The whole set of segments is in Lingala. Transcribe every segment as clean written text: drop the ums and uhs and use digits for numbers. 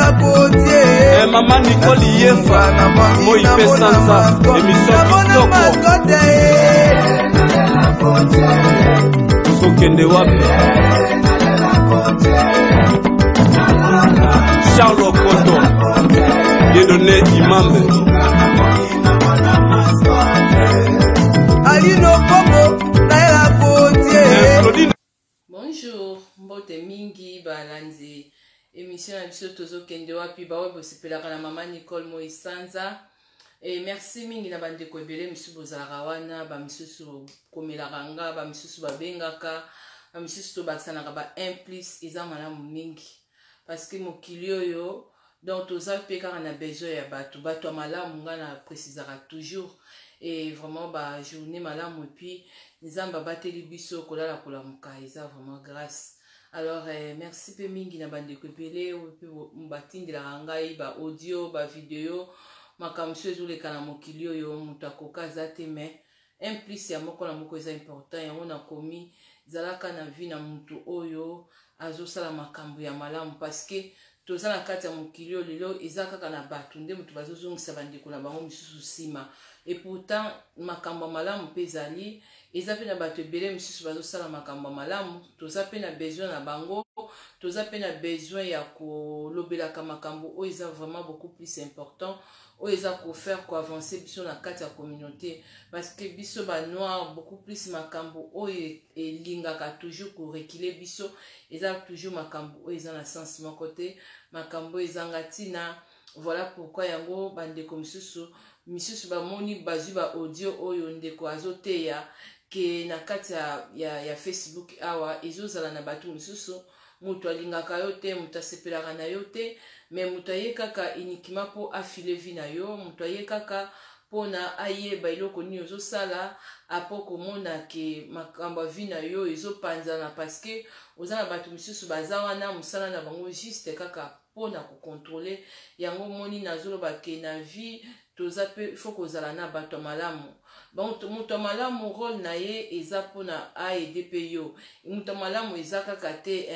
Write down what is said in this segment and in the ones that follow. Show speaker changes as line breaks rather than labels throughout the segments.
Eh, mama Nicole Yefa, moi pe sanza, émission kitoko. Tozokende wapi? Charles Okoto, Dieudonné Imambe.
Alino Bongo, Naila Gauthier.
Claudine
Bonjour, mbote mingi balandi émission na biso tozokende wapi baoyo bosepelaka na mama Nicole Moisanza. E merci mingi na bandeko ebele misusu bozalaka wana, bamisusu komelaka nga, bamisusu babengaka, bamisusu tobakisanaka ba 1 plus, eza malamu mingi parce que mokili oyo donc toza mpe kaka na besoin ya bato, bato ya malamu. Nga na précisaka toujours et vraiment ba journée malamu, et puis Nzambe abateli biso kolala kolamuka, eza vraiment grâce. Alors merci mpe mingi na bandeko ebele oyo mpe batindelaka ngai ba audio, ba video, makambo mosusu ezoleka na mokili oyo moto akoka aza te, mais un plus ya moko na moko eza important. Yango nakomi zalaka na vie na motu oyo azosala makambo ya malamu, parce que toza na kati ya mokili oyo lelo eza kaka na bato nde moto bazozongisa bandeko na bango misusu nsima, et pourtant makambo ya malamu mpe ezali, eza mpe na bato ebele misusu bazosala makambo ya malamu. Toza mpe na besoin na bango, toza mpe na besoin ya kolobelaka makambo oyo eza vraiment beaucoup plus important, oyo eza kofaire koavancer biso na kati ya communauté, parce que biso banoir, beaucoup plus makambo oyo elingaka toujours koreculer biso eza toujours makambo oyo eza na sens moko te, makambo oyo ezanga ntina. Voilà pourquoi yango bandeko misusu bamoni bazwi ba audio oyo ndeko azoteya ke na kati ya Facebook awa ezozala na bato mosusu, moto alingaka yo te, moto asepelaka na yo te, mais moto aye kaka uniquement mpo afile vie na yo, moto aye kaka mpona ayeba eloko nini ozosala, apo komona ke makambo ya vie na yo ezopanzana, parce que oza na bato misusu baza wana, mosala na bango juste kaka mpona kocontrôler yango. Omoni, nazoloba ke na vie toza mpe faut kozala na bato ya malamu. Moto ya malamu, rôle na ye eza mpona aaider mpe yo. Moto ya malamu eza kaka te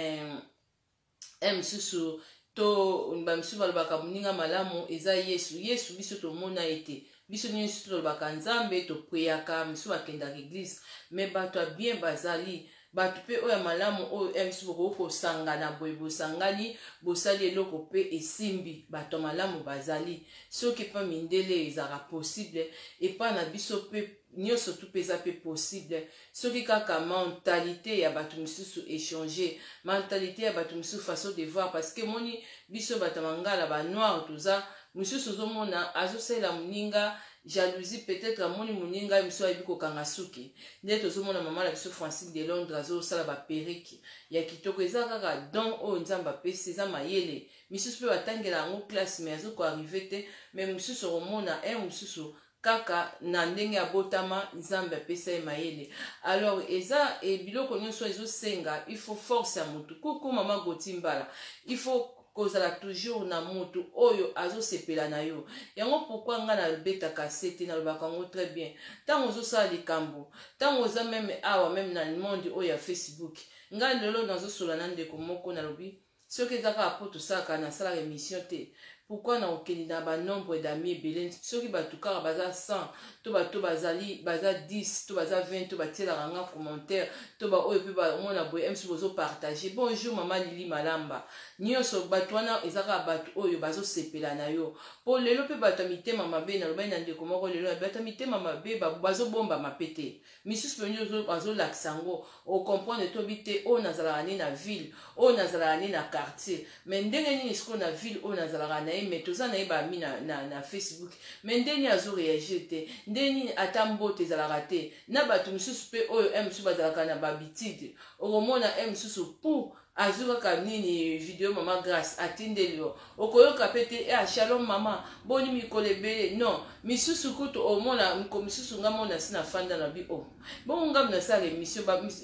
mosusu to bamisusu balobaka moninga malamu eza Yesu. Yesu biso tomona ye te, biso nyonso tolobaka Nzambe, topriaka, misusu bakendaka église, mais bato ya bien bazali, bato mpe oyo ya malamu oyo misusu bokoki kosangana boye, bosangani, bosali eloko mpe esimbi. Bato ya malamu bazali. Soki epa mindele ezalaka possible, epa na biso mpe nyonso tu mpe eza mpe possible, soki kaka mentalité ya bato misusu echanger, mentalité ya bato misusu, façon de voir, parce que moni biso bato ya mangala, banoir, toza mosusu ozomona azosalela moninga jalousie, peut-être amoni moninga mosusu ayebi kokanga suki nde tozomona mama na biso Francine de Londres azosala baperruque ya kitoko. Eza kaka don oyo Nzambe apesi, eza mayele. Misusu mpe batangela yango classe, mais azokoarriver te. Mais mosusu okomona e mosusu kaka na ndenge abotama, Nzambe apesa ye mayele. Alors eza biloko nyonso ezosenga, il faut force ya motu. Kuku mama Goti Mbala, il faut kozala toujours na motu oyo azosepela na yo. Yango pourquoi ngai nabetaka se te, nalobaka yango très bien. Ntango ozosala likambo, ntango oza même awa, même na monde oyo ya Facebook, ngai lelo nazosola na ndeko moko, nalobi soki eza kaka mpo tosalaka, nasalaka émission te, pourquoi na kokende na banombre d'amis ebele? Soki bato kaka baza 100 to bato bazali baza 10 to baza 20 to batielaka nga commentaire to baoyo mpe bamona boye mso bozopartager, bonjour mama Lili Malamba, nyonso bato wana eza kaka bato oyo bazosepela na yo. Mpo lelo mpe bato ya mitema mabe, nalobaki na ndeko moko lelo, bato ya mitema mabe bazobombama mpe te, misusu mpe bazolakisa yango, ocomprendre tobi te oyo nazalaka ne na ville, oyo nazalaka ne na quartier, mais ndenge nini sikoyo na ville oyo nazalaka na ye, mais toza na ye bami na Facebook, mais ndenge nini azoréagir te, ndenge nini ata mbote ezalaka te? Na bato misusu mpe oyo e mosusu bazalaka na bahabitude, okomona e mosusu pour azwi kaka nini, video mama Grâce atindeli yo, okoyoka mpe te ah, shalom mama, boni mikolo ebele. Non, misusu kutu omona misusu, nga mona si nafanda na bi o bongo ngambi nasala émission,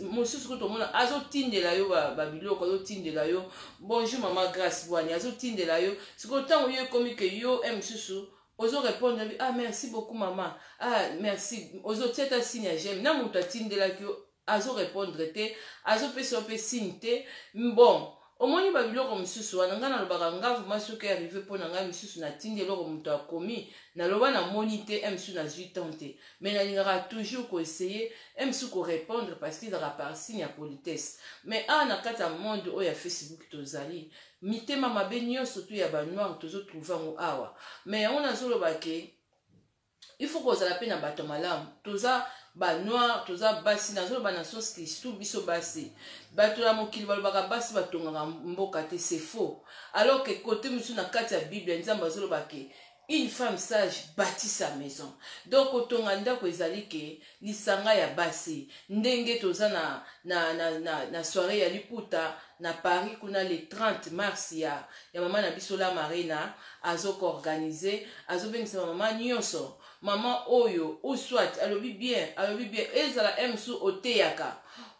mosusu kutu omona azotindela yo babiloko, azotindela yo bonjour mama Grâce bwani, azotindela yo. Sikoyo ntango yo ekomi ke yo e mosusu ozorépondre bi ah, merci beaucoup mama, ah merci, ozotia ta signe ya j'aime na moto atindelaki yo, azorépondre te, azopesa yo mpe signe te. Bon. Omoni babiloko mosusu wana, ngai nalobaka, nga vraiment, soki arrive mpo na ngai mosusu, natindi eloko, moto akomi, naloba namoni te, mosusu nazwi temps te, mais nalingaka toujours koessayer mosusu korépondre, parce que ezalaka par signe ya politesse. Mais awa na kati ya monde oyo ya Facebook, tozali mitema mabe nyonso tu ya banoir, tozotrouve yango awa. Mais yango nazoloba ke il faut kozala mpe na bato malamu. Toza banoir, toza basi, nazoloba na sens kristu, biso basi, bato ya mokili balobaka basi batongaka mboka te, c'est faux. Alors que côté mosusu, na kati ya Bible, Nzambe azoloba ke une femme sage bâtit sa maison. Donc kotonga ndako ezali ke lisanga ya basi. Ndenge toza na soirée ya liputa na Paris kuna le 30 mars ya mama na biso La Marina, azokoorganiser, azobengisa bamama nyonso. Mama oyo ou soit alobi bien, alobi bien, ezala mosusu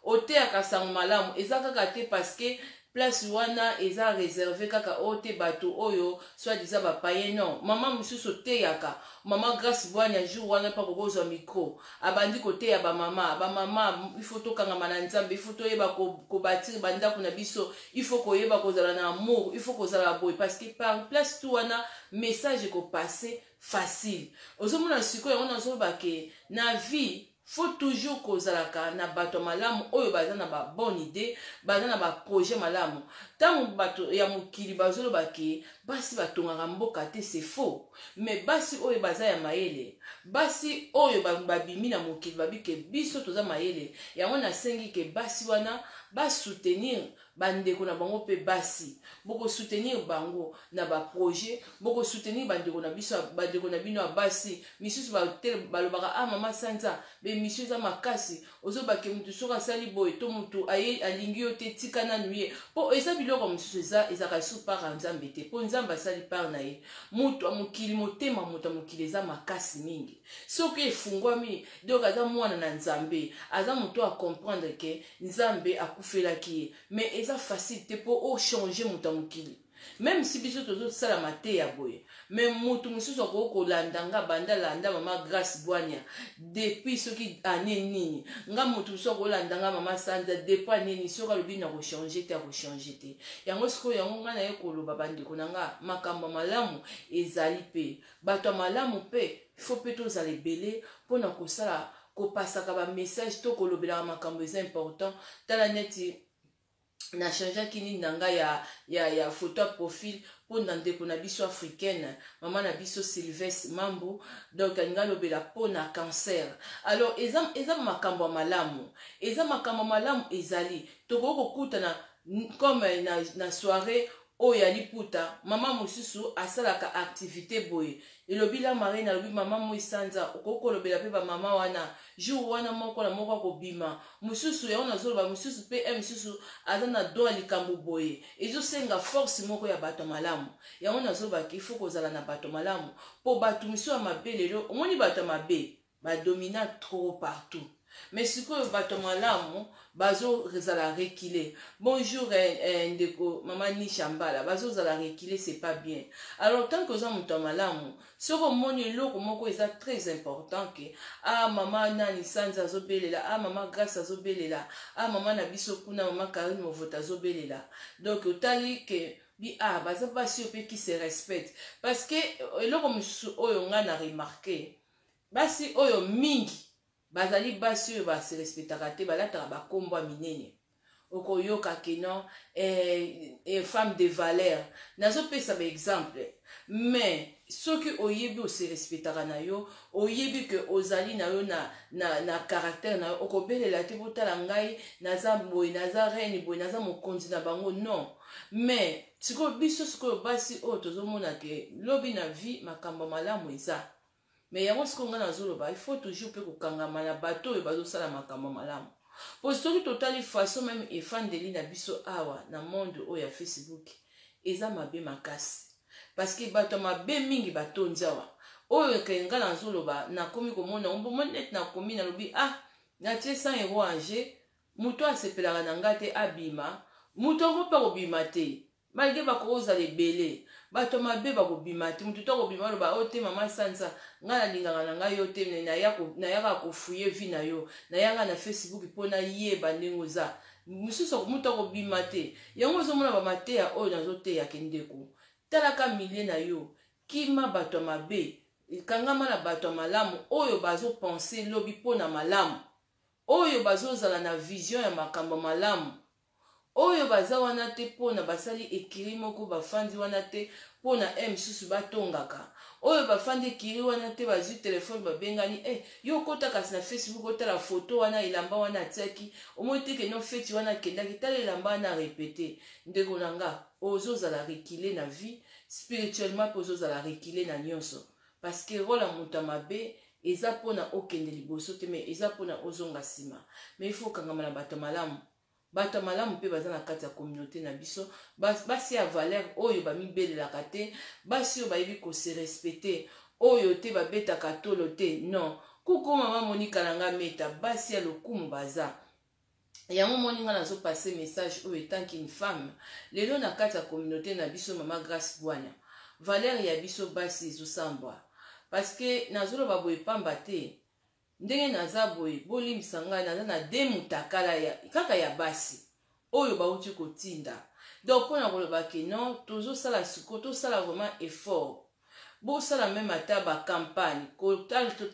oteyaka sango malamu, eza kaka te parce que place wana eza réservé kaka oyo te, bato oyo soi-disant bapaye. Non, mama mosusu oteyaka, mama Grâce Bwanya, jour wana mpa kokozwa micro, abandi koteya bamama. Bamama, il faut tokangama na Nzambe, il faut toyeba kobâtir bandako na biso, il faut koyeba kozala na amour, il faut kozala boye, parce que par place tu wana message ekopasser facile. Ozomona sikoyo, yango nazoloba ke na vie, faut toujours kozalaka na bato ya malamu oyo baza na babonne idée, baza na baprojet malamu. Ntango bato ya mokili bazoloba ke basi batongaka mboka te, c'est faux. Mais basi oyo baza ya mayele, basi oyo babimi na mokili, babi ke biso toza mayele. Yango nasengi ke basi wana basoutenir bandeko na bango mpe basi. Bokosoutenir bango na baprojet, bokosoutenir bandeko na biso, bandeko na bino ya basi. Misusu balobaka: "Ah, mama Sanza, baémission eza makasi." Ozobake mutu soki asali boye to mutu aye alingi yo te, tika nanu ye, mpo eza biloko mosusu eza ezalaka su part ya Nzambe te, mpo Nzambe asali part na ye. Mutu ya mokili, motema moto ya mokili eza makasi mingi. Soki efungwami, donc aza mwana na Nzambe, aza moto acomprendre ke Nzambe akufelaki ye, mais eza facile te mpo ochange moto ya mokili. Même si biso tozosala mateya boye, mais moto mosusu akoki kolanda nga, banda landa mama Grâce Bwania depuis soki ane nini. Nga moto mosusu akolanda nga, mama Sanza, depuis ane nini. Soki alobi na kochange te, akochange te. Yango sikoyo, yango ngai naye koloba, bandeko na nga, makambo ya malamu ezali mpe bato ya malamu mpe faut mpe tozala ebele mpona kosala, kopasaka bamessage to kolobelaka makambo eza important. Tala neti nachangeaki nini na ngai ya photo ya profil mpo na ndeko na biso africaine, mama na biso Sylvestre Mambu. Donc alingi alobela mpo na cancer. Alors eza makambo ya malamu, eza makambo ya malamu. Ezali tokoki kokutana comme na soirée oyo ya liputa, mama mosusu asalaka activité boye, elobi La Marine, alobi: "Mama Moi Sanza, okoki kolobela mpe bamama wana jour wana." Moko na moko akobima mosusu. Yango nazoloba, mosusu mpe mosusu aza na don ya likambo boye, ezosenga force moko ya bato malamu. Yango nazolobaka, il faut kozala na bato malamu, mpo bato mosusu ya mabe, lelo omoni bato ya mabe badomina trop partout, mais sikoyo bato malamu bazozala reculé. Bonjour ndeko mama Nisha Mbala. Bazozala reculé, c'est pas bien. Alors tant que oza moto ya malamu, soki omoni eloko moko eza très important ke ah, mama nani Sanza azobelela, ah, mama Grâce azobelela, ah, mama na biso kuna, mama Karine Movota azobelela, donc otali ke bi ah, baza basi oyo mpe qui se respecte. Parce que eloko mosusu oyo ngai na remarquer, basi oyo mingi bazali basi oyo base respectaka te, balataka bakombo ya minene. Okoyoka ke non, femme de valeur. Nazopesa baexemple, mais soki oyebi ose respectaka na yo, oyebi ke ozali na yo na caractère na yo, okobelela te: "Botala ngai, naza boye, naza reine boye, naza mokonzi na bango." Non, mais sikoyo biso, sikoyo basi oyo tozomona ke lobi na vie makambo malamu eza. Mais yango sikoyo ngai nazoloba, il faut toujours mpe kokangama na bato oyo bazosala makambo malamu, po soki totali façon même efandeli na biso awa na monde oyo ya Facebook, eza mabe makasi, parce que bato ya mabe mingi batondi awa. Oyo ke ngai nazoloba, nakomi komona mbomoni neti nakomi, nalobi: "Ah, natie 100 euro ange." Moto asepelaka na ngai te, abima. Moto yango mpe akobima te, malgré bakozala ebele, bato mabe bakobima te. Motu to akobima, aloba: "Oyo te, mama Sanza, ngai nalingaka na ngai yo te, nayaka kofouiller vie na yo, nayaka na Facebook mpo nayeba ndenge oza." Mosusu moto akobima te. Yango ozomona bamateya oyo nazoteyaka, ndeko, talaka milieu na yo, kima bato ya mabe, kangama na bato ya malamu oyo bazopenser lobi mpo na malamu, oyo bazozala na vision ya makambo malamu, oyo baza wana te mpona basali ekiri moko, bafandi wana te mpona e misusu batongaka, oyo bafandi ekiri wana te, bazwi telefone, babengani yo okota kasi na Facebook, otala foto wana, elamba wana atiaki, omoi te que non, feti wana akendaki, tala elamba wana répété. Ndeko na nga, ozozala reculé na vie spirituellement mpe ozozala reculé na nyonso, parce que rôle ya moto ya mabe eza mpona okende liboso te, mais eza mpona ozonga nsima. Mais il faut okangama na bato malamu. Bato ya malamu mpe baza na kati ya communauté na biso, basi ya valeur oyo bamibelelaka te, basi oyo bayebi kose respecter, oyo te babetaka tolo te. Non, kuku mama Monika na nga meta, basi ya lokumu baza. Yango moni nga nazopasser message oyo en tant qu'une femme lelo na kati ya communauté na biso. Mama Grâce Bwania, valeur ya biso basi ezosambwa, parce que nazoloba boye pamba te. Ndenge naza boye, bolimbisa ngai, naza na de mutakala ya, kaka ya basi oyo bauti kotinda. Donc mpona koloba que non, tozosala siko, tosala vraiment effort, bosala même ata bacampagne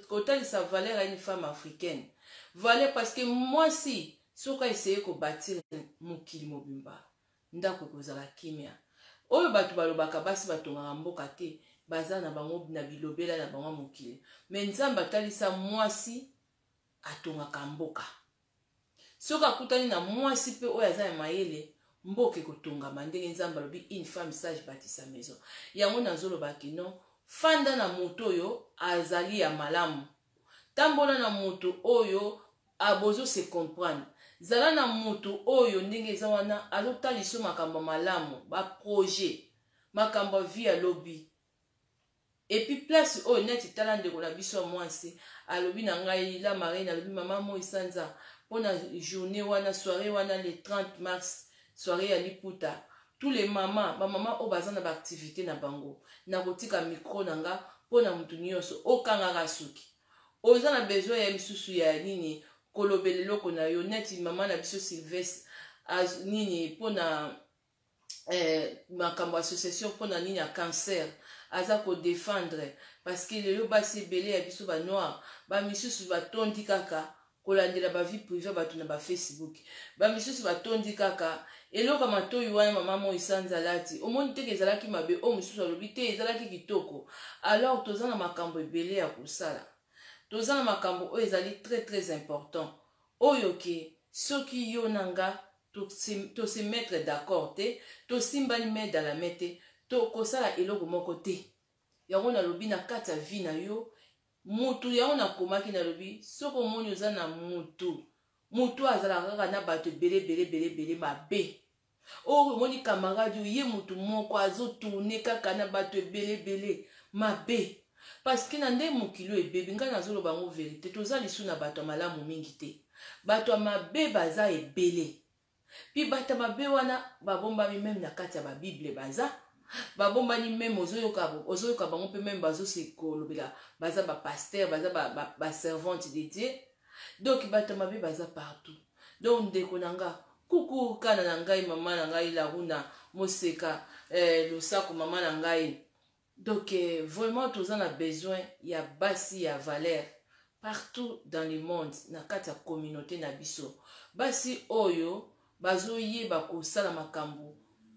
kotalisa valeur ya une femme africaine, valeur, parce que mwasi soki aessayer kobâtir mokili mobimba, ndako ekozala kimia. Oyo bato balobaka basi batongaka mboka te, baza na bango na bilobela na bango mokili, mais Nzambe atalisa mwasi atongaka mboka. Soki akutani na mwasi mpe oyo aza ya mayele, mboka ekotongama, ndenge Nzambe alobi: "Une femme sage bâtit sa maison." Yango nazoloba que non, fanda na moto oyo azali ya malamu, tambola na moto oyo abozo se comprendre, zala na moto oyo ndenge eza wana azotalisa makambo malamu, baprojet, makambo ya vie ya lobi. Et puis place oyo neti tala ndeko na biso ya mwasi alobi na ngai, la marine, alobi: "Mama Moi Sanza, mpona journée wana, soirée wana, le 30 mars, soirée ya liputa, tous les mama, bamama oyo baza na baactivité na bango, nakotika micro na nga mpona motu nyonso okangaka suki, oza na besoin ya misusu ya nini, kolobela eloko na yo." Neti mama na biso Sylvestre nini mpona makambo association mpona nini ya cancer aza kodéfendre, parce que lelo basi ebele ya biso banoir, bamisusu batondi kaka kolandela bavie privée bato na bafacebook, bamisusu batondi kaka eloko ya matoi wana mama Moi Sanza alati, omoni teke ezalaki mabe, oyo mosusu alobi te ezalaki kitoko. Alors toza na makambo ebele ya kosala, toza na makambo oyo ezali très très important, oyo que soki yo na nga tose mettre d'accord te, tosimbani main dans la main te, tokosala eloko moko te. Yango nalobi, na kati ya vie na yo mutu, yango nakomaki, nalobi soki omoni oza na mutu, mutu azalaka kaka na bato ebele ebele ebele ebele mabe, oyo omoni camarade oyo ye mutu moko azotourner kaka na bato ebele ebele mabe, parce que na nde mokili oyo ebebi. Ngai nazoloba yango vérité, toza lisu na bato ya malamu mingi te, bato ya mabe baza ebele. Mpi bato ya mabe wana babombami même na kati ya babible, baza babombani même, ozoyoka bango mpe même bazose kolobela, baza bapasteur, baza baservante de Dieu. Donc bato ya mabe baza partout. Donc ndeko na nga, kuku kana na ngai, mama na ngai Laruna Moseka, losako mama na ngai. Donc vraiment toza na besoin ya basi ya valeur partout dans le monde, na kati ya communauté na biso, basi oyo bazoyeba kosala makambo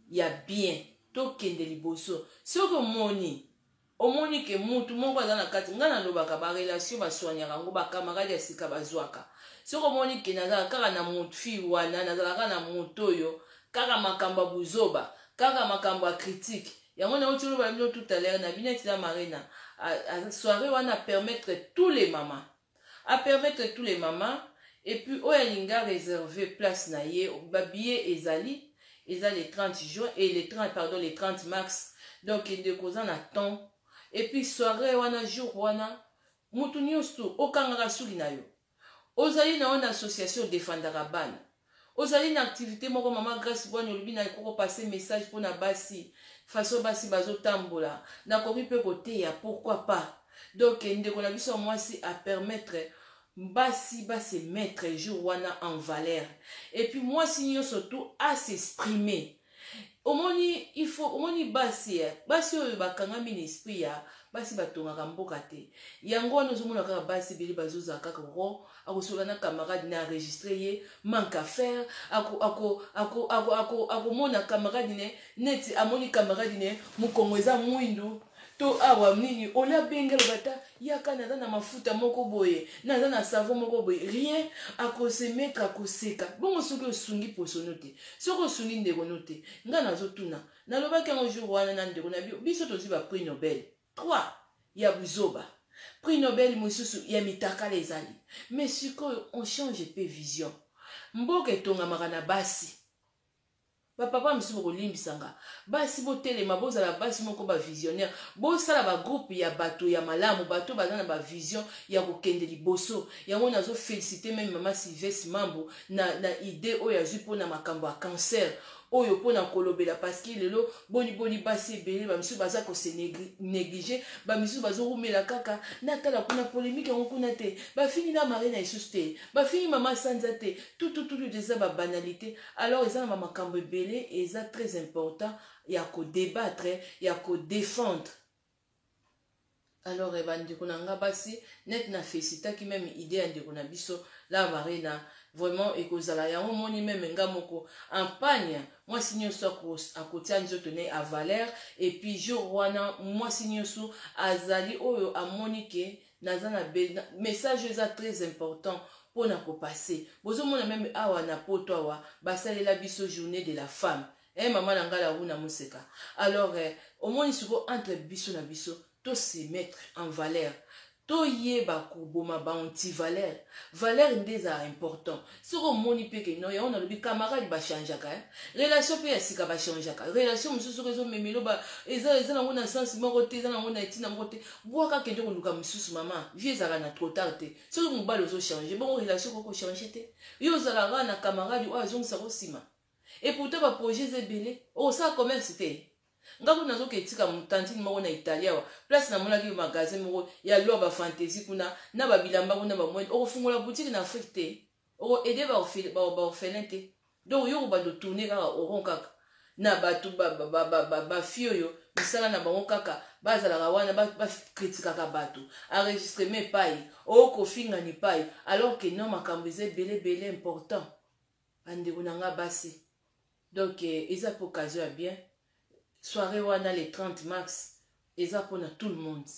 ya bien, tokende liboso. Soki omoni que mutu moko aza na kati, ngai nalobaka barelation baswaniaka yango, bacamarade ya sika bazwaka. Soki omoni que nazala kaka na motu fille wana, nazala kaka na motu oyo, kaka makambo ya buzoba, kaka makambo ya critique, yango nauti oloba bino tout à l'heure na bino eti na marina, soirée wana permettre tous les mamans, apermettre tous les mamans. Et puis oyo alinga réserver place na ye, babillet ezali, eza le 30 juin et le 30, pardon, le 30 mars. Donc ndeko, oza na temps. Et puis soirée wana, jour wana, mutu nyonso okangaka suki na yo, ozali na yo na association odefandaka bana, ozali na activité moko, mama Grâce Bwani olobi nakoki kopasser message mpona basi, façon basi bazotambola, nakoki mpe koteya, pourquoi pas. Donc ndeko na biso ya mwasi apermettre Basi ba se mettre jour wana en valeur. Et puis mwasi nyonso tout a s'exprimer. Omoni il faut omoni basi eh, basi oyo bakangami na esprit ya basi batongaka mboka te. Yango wana ozomona kaka basi ebele bazozala kaka ro akosola na camarade na enregistre ye manque à faire ako ako ako ako ako akomona camarade ne neti amoni camarade ne mokongo eza mwindu to awa nini olia abengi aloba ata yaka naza na mafuta moko boye naza na savon moko boye rien akosemetre akoseka bongo soki osungi posono te soki osungi ndeko no te ngai nazotuna nalobaki yango jour wana na ndeko na biso tozwi ba prix nobel 3 ya buzoba prix nobel mosusu ya mitakala ezali mais sikoyo on change mpe vision mboka etongamaka na basi. Ba papa misusu bokolimbisa nga. Basi botelema bozala basi moko ba visionnaire. Bosala ba groupe ya bato ya malamu, bato baza na ba vision ya kokende liboso. Yango nazo feliciter meme mama Sylvestre Mambu na na idee oyo azui pona makambo ya cancer oyo pona kolobela parce que lelo boni boni basi ebele ba misusu baza ko se negliger, ba misusu bazo rumela kaka natala kuna polemique yango kuna te, bafingi na Marina lisusu te, bafingi mama Sanza te, tout tout tout eza ba banalité. Alors eza na ba makambo ebele eza très important ya ko débattre, ya ko défendre. Alors eh, bandeko na nga basi net na félicitaki meme idée ya ndeko na biso la Marina vraiment ekozala yango moni meme nga moko en pagne mwasi nyonso akotia nzoto ne a valeur et puis jour wana mwasi nyonso azali oyo amoni ke naza na message eza très important pona ko passer. Bozomona meme awa na poto awa basalela biso journée de la femme. Eh mama na ngai la runa moseka. Alors eh, omoni siko entre biso na biso to se mettre en valeur. Toyeba koboma ba anti-valeur. Valeur nde ezala important. Soki omoni pe ke non, yango nalobi camarade ba changeaka eh. Relation pe ya sika ba changeaka. Relation mosusu soki ezomemelo ba eza eza nango na sens moko te, eza nango na etina moko te. Bwaka kende koluka mosusu mama. Vie ezalaka na trop tard te. Soki mobali ozo changer, bongo relation ekoki ko changer te. Yo ozalaka kaka na camarade oyo azongisaka yo sima. Et pourtant ba projets eza ebele. Okosala commerce te. Nga kutu nazo ke tika tantine moko na Italie awa. Place namonaki magasin moko ya loi ba fantaisie kuna na ba bilamba kuna ba mwene. Okofungola boutique na Afrique te. Oko aider ba orphelin te. Donc yo okobanda tourner kaka oron kaka na bato ba ba ba ba ba, ba fille oyo misala na bango kaka bazalaka wana ba, ba kritikaka bato enregistrement epai okofinga ni pai alors que non makambo eza ebele ebele important bandeko na nga basi donc eh, eza mpe occasion ya bien soirée wana le 30 mars eza mpona tout le monde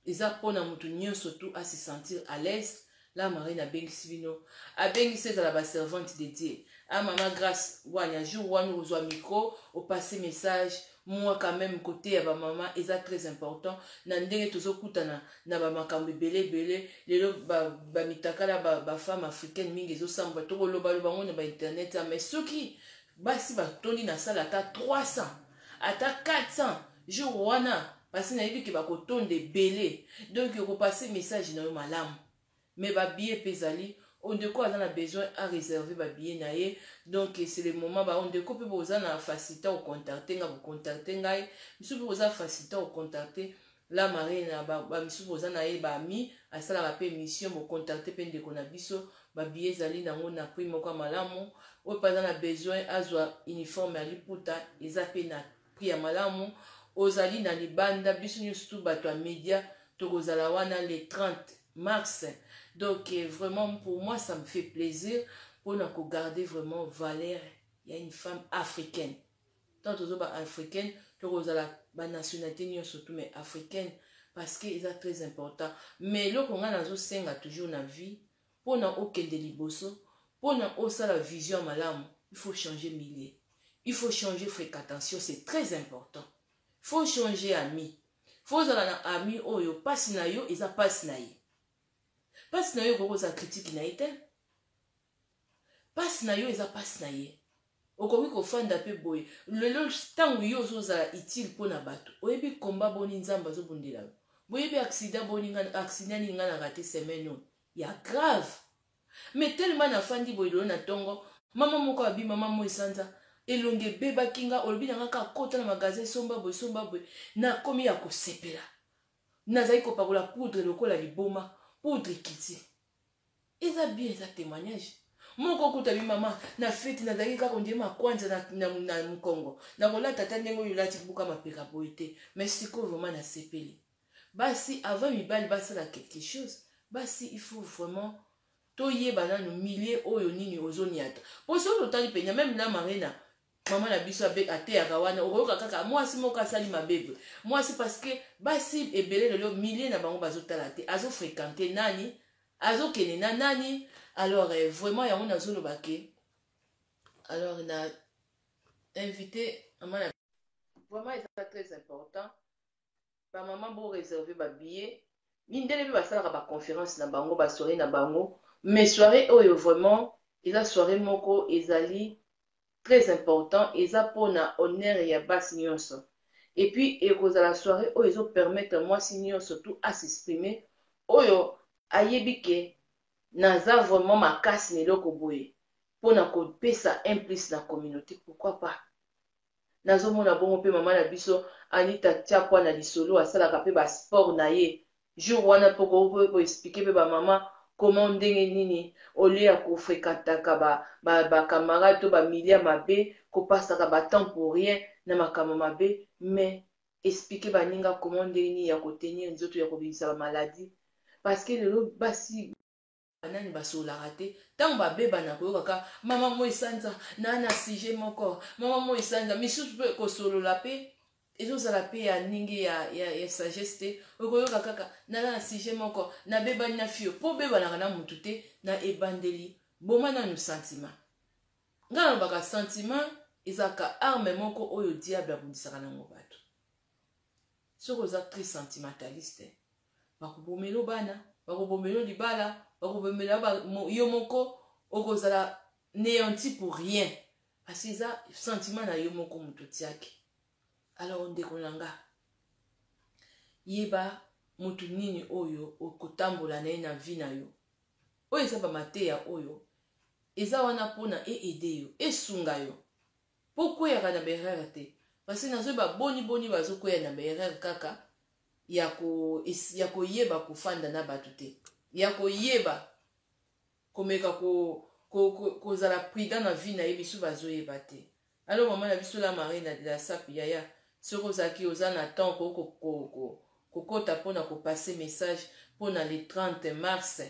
Eza pona mutu nioso tout a se sentir à l'aise la marraine abengisi bino abengisi ezala ba servante de Dieu ah mama grace wania jour wana okozwa micro opasse message moi quand même koteya ba mama eza très important na ndenge tozokutana na ba makambo ebele ebele lelo ba, ba mitakala ba, ba femme africaine mingi ezosambwa tokolobaloba ngo na ba internet mais soki basi batondi na sala ata 300 ata 400 jour wana parce nayebi ke bakotonda ebele donc okopase message na yo malamu mais babillet mpe ezali ondeko aza na besoin a réserve babillet na ye donc c'est le moment ba ondeko mpe boza na facilité kocontacte ngai bocontacte ngai misusu mpe boza facilité kocontacte la marina bamisusu boza na ye baami asalaka mpe émission bocontacte mpe ndeko na biso babillet ezali nango na prix moko ya malamu oyo mpe aza na besoin azwa uniforme ya liputa eza mpe na prix ya malamu ozali na libanda biso nyonso tu bato ya media tokozala wana le 30 mars donc eh, vraiment pour moi ça me fait plaisir mpona kogarder vraiment valeur ya une femme africaine tant tozo ba africaine tokozala ba nationalité nyonso tu mais africaine parce que eza très important mais eloko ngai nazosenga toujours na vie mpona okende liboso mpona osala vision ya malamu il faut changer milieu il faut changer fréquentation c'est très important faut changer ami faut ozala na ami oyo mpasi na yo eza mpasi na ye mpasi na yo ekoki kozala critique na ye te mpasi na yo eza mpasi na ye okoki kofanda mpe boye lelo ntango yo ozozala utile mpo na bato oyebi komba boni nzambe azobundela yo boyebi accident boni accident nini ngai na rate semaine oyo ya grave mais tellement nafandi boye lelo na ntongo mama moko abi mama moi sanza elongi ebebaki nga olobi na nga kaka kota na magasin somba boye somba boye nakomi ya kosepela nazali kopakola poudre lokola liboma poudre ekiti. Eza bien, eza témoignage moko. Okuta bi mama na feti, nazalaki kaka ondie makwanza na mokongo, nakolata ata ndenge oyo olati buka mapeka boye te. Mais sikoyo vraiment nasepeli. Basi, avant mibali basala quelque chose, basi, il faut vraiment toyeba nanu milieu oyo nini ozoniata. Po soki totali penya, même na Marina, mama na biso ateyaka wana, okoyoka kaka mwasi moko asali mabebe mwasi, parce que basi ebele lelo, milieu na bango bazotala te, azofréquente nani, azokende na nani. Alors vraiment, yango nazoloba ke alors na invité mama na vraiment eza très important. Bamama, boréserve babillet. Mindele mpe basalaka baconférence na bango, basoirée na bango, mais soirée oyo vraiment eza soirée moko ezali très important, eza mpona honneur ya basi nyonso. Et puis ekozala soirée oyo ezopermettre mwasi nyonso tout as'exprime, oyo ayebi ke naza vraiment makasi na eloko boye mpona kopesa un plus na communauté, pourquoi pas. Nazomona bongo mpe mama na biso Anita Tiapwa na lisolo, asalaka mpe basport na ye jour wana, mpo koexpliquer mpe bamama comment, ndenge nini, au lieu ya kofréquentaka bacamarade to bamilia mabe, kopasaka batemps pour rien na makambo mabe, mais expliquer baninga comment, ndenge nini ya kotenir nzoto, ya kobimisa bamaladi. Parce que lelo basi banani basololaka te. Ntango babebana, koyokaka mama mo esanza na sujet moko, mama mo esanza misusu mpe kosolola mpe ezozala mpe ya ndenge ya sagesse te. Okoyoka kaka naza na sujet moko, nabebani na fio. Mpo obebanaka na motu te na ebandeli, boma nanu sentiment. Ngai nalobaka, sentiment ezalaka arme moko oyo diable abundisaka nango bato. Soki oza très sentimentaliste, bakobomela bana, bakobomela libala, bakobomela yo moko, okozala néanti pour rien, parce que eza sentiment na yo moko moto otiaki. Alors ndeko na nga, yeba motu nini oyo okotambola na ye na vie na yo. Oyo eza bamateya oyo eza wana mpona eaider yo, esunga yo mpo kweyaka na baerreur te, parce que nazoyeba boni boni bazokweya na baerreur kaka ya koyeba kofanda na bato te, ya koyeba komeka kozala prudent na vie na ye. Biso bazoyeba te. Alors mama na biso la Marine de la Sape, yaya, soki ozalaki, oza na temps, kokota mpona kopasser message mpona le 30 mars,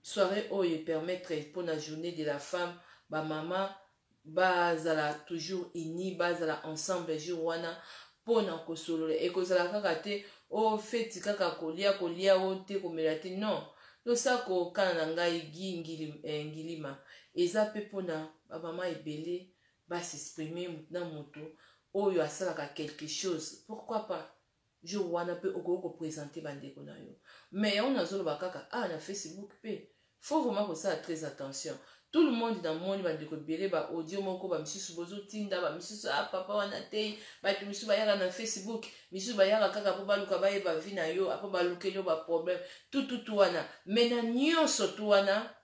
soirée oyo epermettre mpona journée de la femme, bamama bazala toujours unis, bazala ensemble jour wana mpona kosolola. Ekozala kaka te o feti kaka kolia kolia o te, komela te, non. Losako kana na ngai gi ngilima, eza mpe mpona bamama ebele bas'exprime na moto oyo asalaka quelque chose, pourquoi pas. Jour wana mpe okoki koprésenter bandeko na yo. Mais yango nazoloba kaka awa na Facebook mpe, faut vraiment kosala très attention, tout le monde. Namoni bandeko ebele, baaudio moko, bamisusu bozotinda, bamisusu ah, papa wana te. Bato misusu bayaka na Facebook, misusu bayaka kaka mpo baluka bayeba vie na yo, apo balukeli yo baproblème tututu wana. Mais na nyonso tu wana,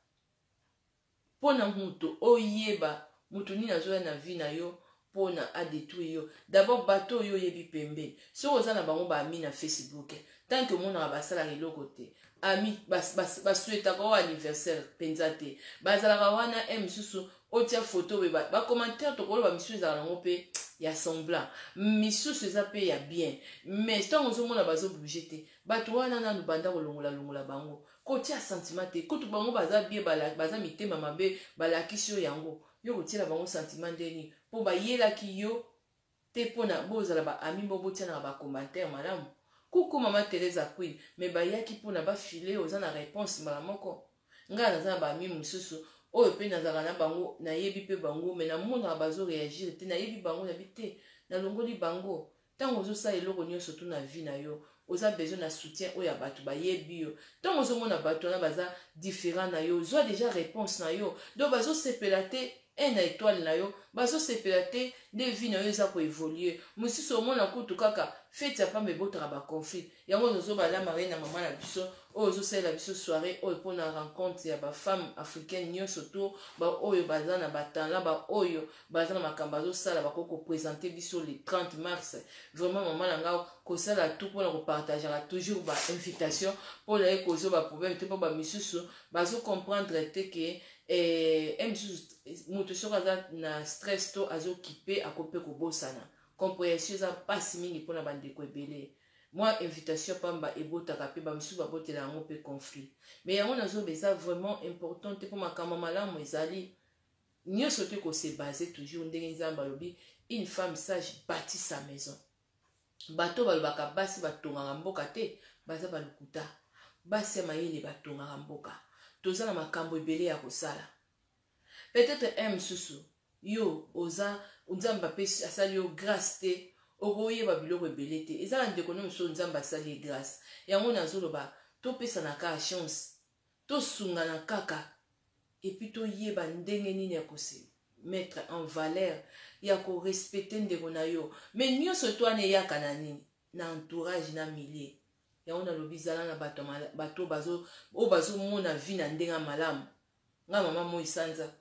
mpo na moto oyeba moto nini azoya na vie na yo mpona adétruire yo, d'abord bato oyo oyebi pembeni, soki oza na bango baami na Facebook, tant que omonaka basalaka eloko te, ami basouhaitaka oyo anniversaire mpenza te, bazalaka wana e misusu otia foto oyo, bacommentaire, tokoloba misusu ezalaka nango mpe ya semblant, misusu eza mpe ya bien. Mais ntango ozomona bazobouge te, bato wana nanu banda kolongolalongola bango, kotia sentiment te. Kutu bango baza bien, baza mitema mabe, balakisi yo yango, yo kotiela bango sentiment ndeni? Mpo bayelaki yo te mpona bozala baami, mpo botianaka bacommentaire malamu, kuku mama Teresa Queen, mais bayaki mpona bafile. Oza na réponse mbala moko. Ngai naza na baami mosusu oyo mpe nazalaka na bango, nayebi mpe bango, mais namonaka bazoréagir te. Nayebi bango, nayebi te, nalongoli bango. Ntango ozosala eloko nyonso tu na vie na yo, oza besoin na soutien oyo ya bato bayebi yo. Ntango ozomona bato wana baza différent na yo, zwa déjà réponse na yo. Donc bazosepela te. un na etoile na yo bazosepela te nde vie na yo eza koévoluer. Mosusu omona kutu kaka feti ya pamba ebotaka baconflit. Yango tozobala marie na mama na biso oyo ozosalela biso soirée oyo mpona rencontre ya bafemme africaine nyonso to baoyo baza na batalent, baoyo baza na makambo azosala, bakoki koprésenter biso le 30 mars. Vraiment, mama na nga, kosala tout mpona kopartageaka toujours bainvitation mpona ye kozwa baproblème te, mpo bamisusu bazocomprendre te ke misusu moto soki aza na stress to azokipe, akoki mpe kobosana. Compréhension eza mpasi mingi mpona bandeko ebele. Mwa invitation pamba ebotaka mpe bamisusu babotela yango mpe conflit. Mais yango nazoba, eza vraiment important te, mpo makambo malamu ezali nyonso te kose baser toujours ndenge Nzambe alobi: "Une femme sage bâtit sa maison." Bato balobaka basi batongaka mboka te, baza balukuta. Basi ya mayele batongaka mboka. Toza na makambo ebele ya kosala. Peut-être un mosusu yo oza, Nzambe apesi, asali yo grâce te, okoyeba biloko ebele te. Eza na ndeko no mosusu, Nzambe asali ye grâce. Yango nazoloba, topesana kaka chance, tosungana kaka, et puis toyeba ndenge nini ya kose mettre en valeur, ya korespecter ndeko na yo. Mais nyonso to wana eyaka na nini? Na entourage, na milieu. Yango nalobi, zala na bato, bato oyo bazomona vie na ndenge ya malamu. Nga mama Moi Sanza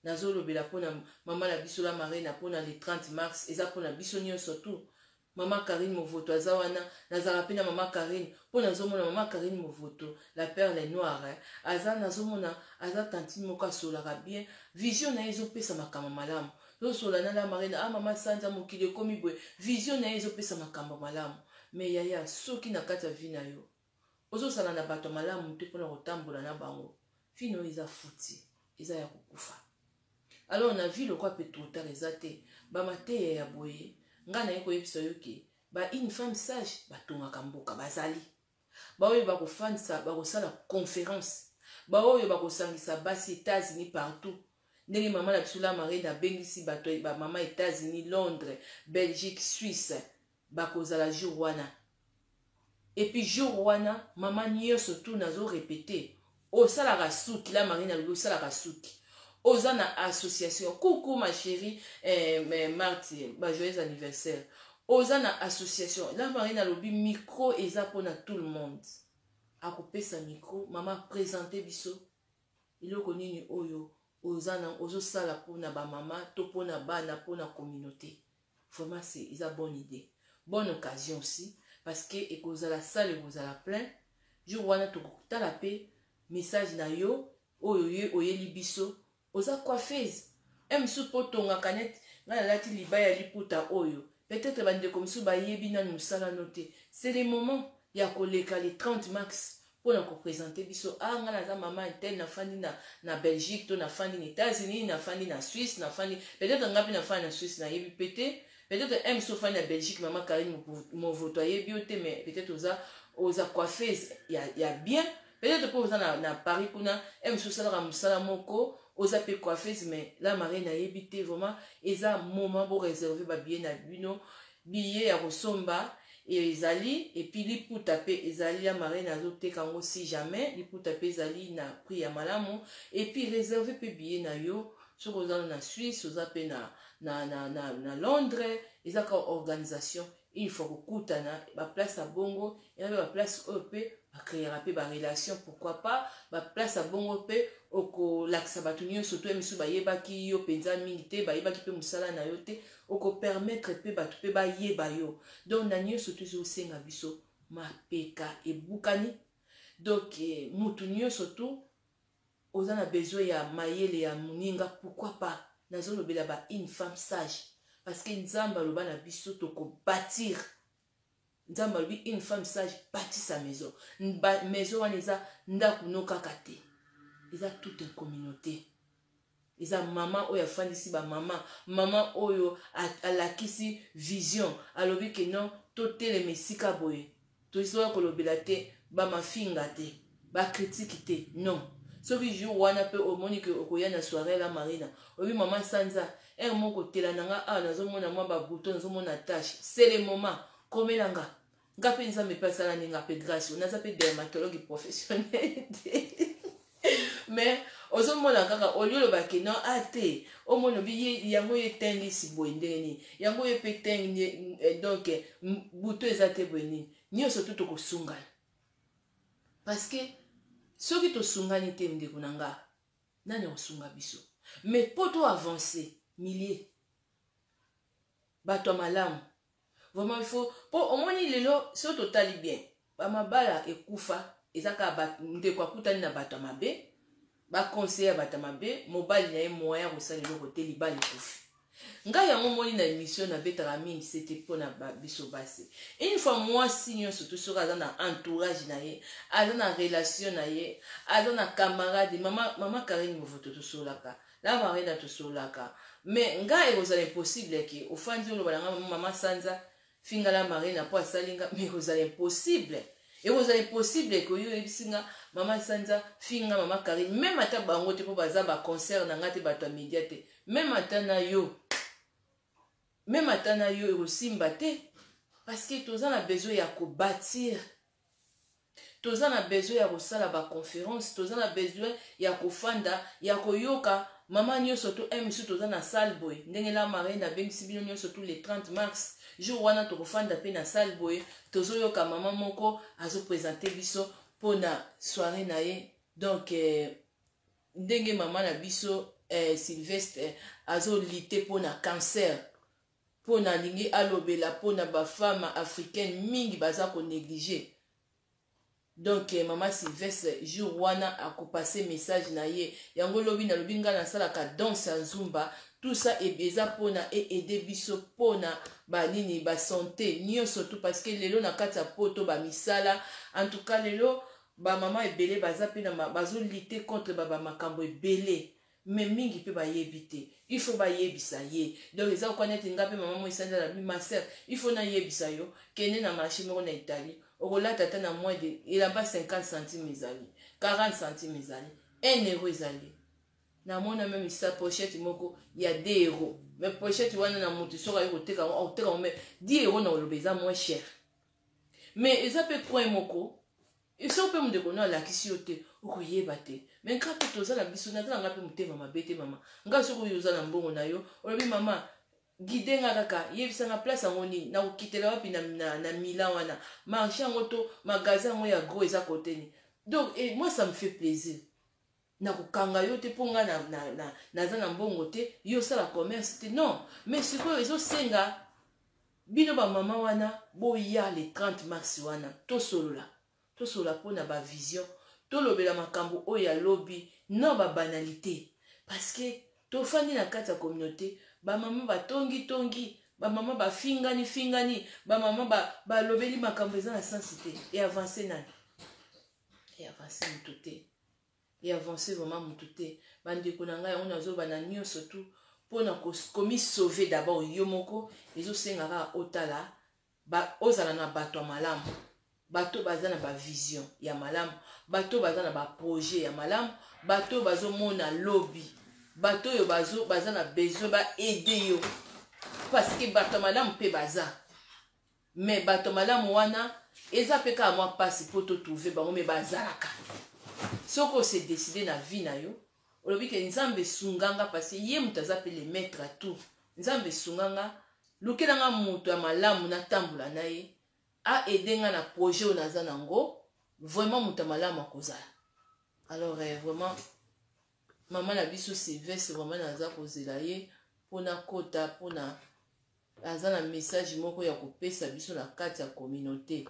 nazolobela mpona mama na biso la Marina, mpona le 30 mars, eza mpona biso nyonso tu. Mama Karine Movoto aza wana, nazalaka mpe na mama Karine mpo nazomona mama Karine Movoto, la perle noire, aza, nazomona aza tantine moko asolaka bien, vision na ye ezopesa makambo malamu. Tozosola na la Marina: "Ah, mama Sanza, mokili ekomi boye." Vision na ye ezopesa makambo malamu. Mais yaya, soki na kati ya vie na yo ozosala na bato malamu te mpona kotambola na bango, vie na oyo eza futi, eza ya kokufa. Alors na vie lokwa mpe trop tard eza te. Bamateya ya boye, ngai naye koyebisa yo ke ba une femme sage batongaka mboka. Bazali baoyo bakofandisa, bakosala conférence, baoyo bakosangisa basi États-Unis, partout, ndenge mama na biso la Marine abengisi bato, bamama États-Unis, Londres, Belgique, Suisse, bakozala jour wana. Et puis jour wana, mama nyonso tu, nazorépéter, osalaka suki, la Marine alobi osalaka suki, oza na association, coucou ma chérie Marthe, ba joyeux anniversaire, oza na association, la Marine alobi micro eza mpona tout le monde. Akopesa micro, mama, présente biso eloko nini oyo oza na ozosala mpona bamama to mpona bana, mpona communauté. Vraiment, c'est eza bonne idée, bonne occasion aussi, parce que ekozala salle ekozala plein jour wana. Tokotala mpe message na yo oyo ye oyeli biso. Oza coiffeuse e mosusu mpo otongaka neti ngai nalati libaya ya liputa oyo, peut-être bandeko mosusu bayebi nanu mosala no te. C'est le moment ya koleka le 30 mars mpona koprésenter biso: "Ah, ngai naza mama un tel, nafandi na Belgique to nafandi na États-Unis, nafandi na Suisse, nafandi." Peut-être ngai mpe nafandi na Suisse, nayebi mpe te. Peut-être m so ofandi na Belgique, mama Karine Movoto ayebi yo te, mais peut-être oza coiffeuse ya bien. Peut-être mpo oza na Paris kuna, m so osalaka mosala moko, oza mpe coiffeuse, mais la Marine ayebi te. Vraiment, eza moment boréserver babillet na bino. Billet ya kosomba ezali, et puis liputa mpe ezali, ya Marine azoteka yango. Si jamais liputa mpe ezali na prix ya malamu. Et puis réserve mpe billet na yo soki oza na Suisse, oza mpe na Londres. Eza kaka organisation. Il faut kokutana baplace ya bongo, eza mpe baplace oyo mpe bacréera mpe barelation. Pourquoi pas baplace ya bongo mpe okolakisa bato nyonso to misu bayebaki yo mpenza mingi te, bayebaki mpe mosala na yo te, okopermettre mpe bato mpe bayeba yo. Donc na nyonso to ezosenga biso mapeka ebukani. Donc mutu nyonso tu oza na besoin ya mayele ya moninga, pourquoi pas? Nazolobela ba une femme sage, parce que Nzambe aloba na biso tokobâtir. Nzambe alobi: "Une femme sage bâtit sa maison." Maison wana eza ndako no kaka te, eza toute une communauté. Eza mama oyo afandisi bamama, mama oyo alakisi vision, alobi ke non, totelema esika boye. Tozoya kolobela te bamafinga te, bacritique te, non. Soki jour wana mpe omoni ke okoya na soirée la Marina, oyebi mama Sanza ere moko kotela na nga awa, nazomona mwa babouton, nazomona tache, c'est le moment komela nga. Nga mpe Nzambe mpe asala ndenge mpe grâce, naza mpe dermatologue professionnel te. Mais ozomona kaka olie oloba ke non a ah, te omona obi ye yango ye tengisi boye ndenge nini yango ye mpe teng eh, donc butu eza te boye nini nyonso tu tokosungana parce que soki tosungani te ndeko na nga nani akosunga biso mais mpo to avance milie bato ya malamu vraiment il faut mpo omoni lelo soki totali bien bamabala ekufa eza kaka ndeko akutani na bato ya mabe baconseille ya bato ya mabe mobali na ye moyen ya kosala eloko te libala ekufi ngai yango omoni na émission nabetaka mingi sete mpo na biso basi une fois mwasi nyonso to soki aza na entourage na ye aza na relation na ye aza na camarade mama, mama karine movoto tosolaka la marina tosololaka mais nga ekozala impossible ke ofandi oloba na nga mama sanza finga la marina mpo asali nga mais ekozala impossible ekozala impossible ke oyo oyebisi nga mama sanza finga mama karine meme ata bango te mpo baza baconcert na nga te bato ya media te meme ata na yo meme ata na yo ekosimba te parce que toza na besoin ya kobatir toza na besoin ya kosala baconférence toza na besoin ya kofanda ya koyoka mama nyonso to msu toza na salle boye ndenge la marraine abengisi bino nyonso tous les 30 mars jour wana tokofanda mpe na salle boye tozoyoka mama moko azopresente biso mpo na soirée na ye donc eh, ndenge mama na biso eh, sylvestre azolite mpo na cancer mpo na alingi alobela mpo na bafemme africaine mingi baza konéglige donc eh, mama sylvestre jour wana akopase message na ye yango lobi nalobi ngai nasalaka danse ya nzumba tout ça eza mpona eaide biso mpona banini basante nyonso tout parce que lelo na kati ya poto bamisala en tout cas lelo bamama ebele baza mpe bazolite contre bamakambo ebele mais mingi mpe bayebi te il faut bayebisa ye donc eza kokwa neti nga mpe mama moi sanza na bi ma sœur il faut nayebisa yo kende na marché moko na italie okolata ata na moins de elamba 50 centime ezali 40 centime ezali 1 euro ezali namona meme sa pochette moko ya 2 euro mais pochette wana na motu soki aye koteka yango akoteka yango mais 10 euro na koloba eza moins cher mais eza mpe coin moko soki mpe mondeko no alakisi yo te okoyeba te me nga mpe toza na biso naza na nga mpe motema mabe te mama nga soki oyo oza na mbongo na yo olobi mama guide nga kaka yebisa nga place yango nini nakokitela wapi na, na, na milan wana marché yango to magasin yango ya gros eza kote nini donc et moi ça me fait plaisir nakokanga yo te mpo nga naza na, na, na, na mbongo te yo osala commerce te non mais sikoyo ezosenga bino bamama wana boya le 30 mars wana tosolola tosolola mpo na bavision tolobela makambo oyo ya lobi non babanalité parce que tofandi na kati ya communauté bamama batongitongi bamama bafingani fingani bamama balobeli ba makambo eza na sensi te e avance nani e avance moto te e avance vraiment moto te bandeko na ngai yango nazoba na nyonso tu mpo na komisauve d'abord yo moko ezosenga kaka otala ba, ozala na bato ya malamu bato baza na bavision ya malamu bato baza na baprojet ya malamu bato bazomona lobi bato oyo baza na besoin baede yo parce que bato ya malamu mpe baza mais bato malamu wana eza mpe kaka mwa mpasi mpo totrouve bango me bazalaka soki ose decide na vie na yo olobi ke nzambe esunga nga parce ye moto aza mpe le maître à tout nzambe esunga nga lukela nga moto ya malamu natambola na ye aide nga na projet oyo naza nango vraiment moto ya malamu akozala alors eh, vraiment mama na biso sylvestre vraiment naza kozela ye mpona kota mpona aza na message moko ya kopesa biso na kati ya communauté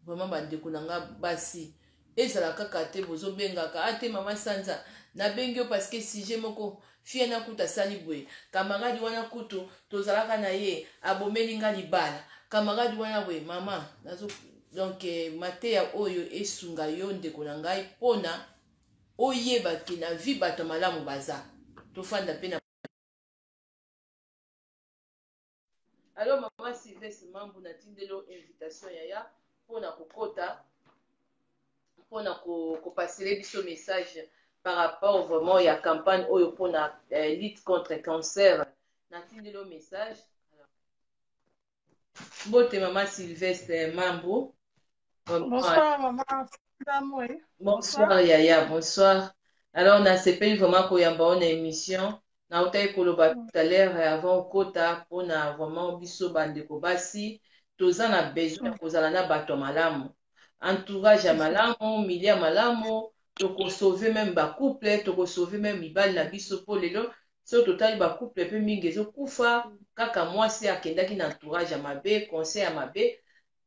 vraiment bandeko na nga basi ezala kaka te bozobengaka a ah, te mama sanza nabengi yo parce que sujet moko fie na kutu asali boye camarade wana kutu tozalaka na ye abomeli nga libala camarade wana boye mama nazo donc eh, mateya oyo esunga yo ndeko na ngai mpona oyeba ke na vie bato malamu baza tofanda mpe na Alors maman Sylvestre Mambu natindeli yo invitation yaya mpona kokota mpona kopasele biso message par rapport vraiment ya campagne oyo mpona eh, lutte contre cancer natindeli yo message mbote mama Sylvestre Mambu.
Bonsoir maman.
Bonsoir yaya, bonsoir. Alors nasepeli vraiment koyamba yo na émission. Nautaki koloba tout à l'heure avant okota mpona vraiment biso bandeko basi toza na besoin ya kozala na bato ya malamu, entourage ya malamu, milieu ya malamu. Tokosauve même bacouple, tokosauve même mibali na biso, mpo lelo soki totali bacouple mpe mingi ezokufa kaka mwasi akendaki na entourage ya mabe, conseil ya mabe,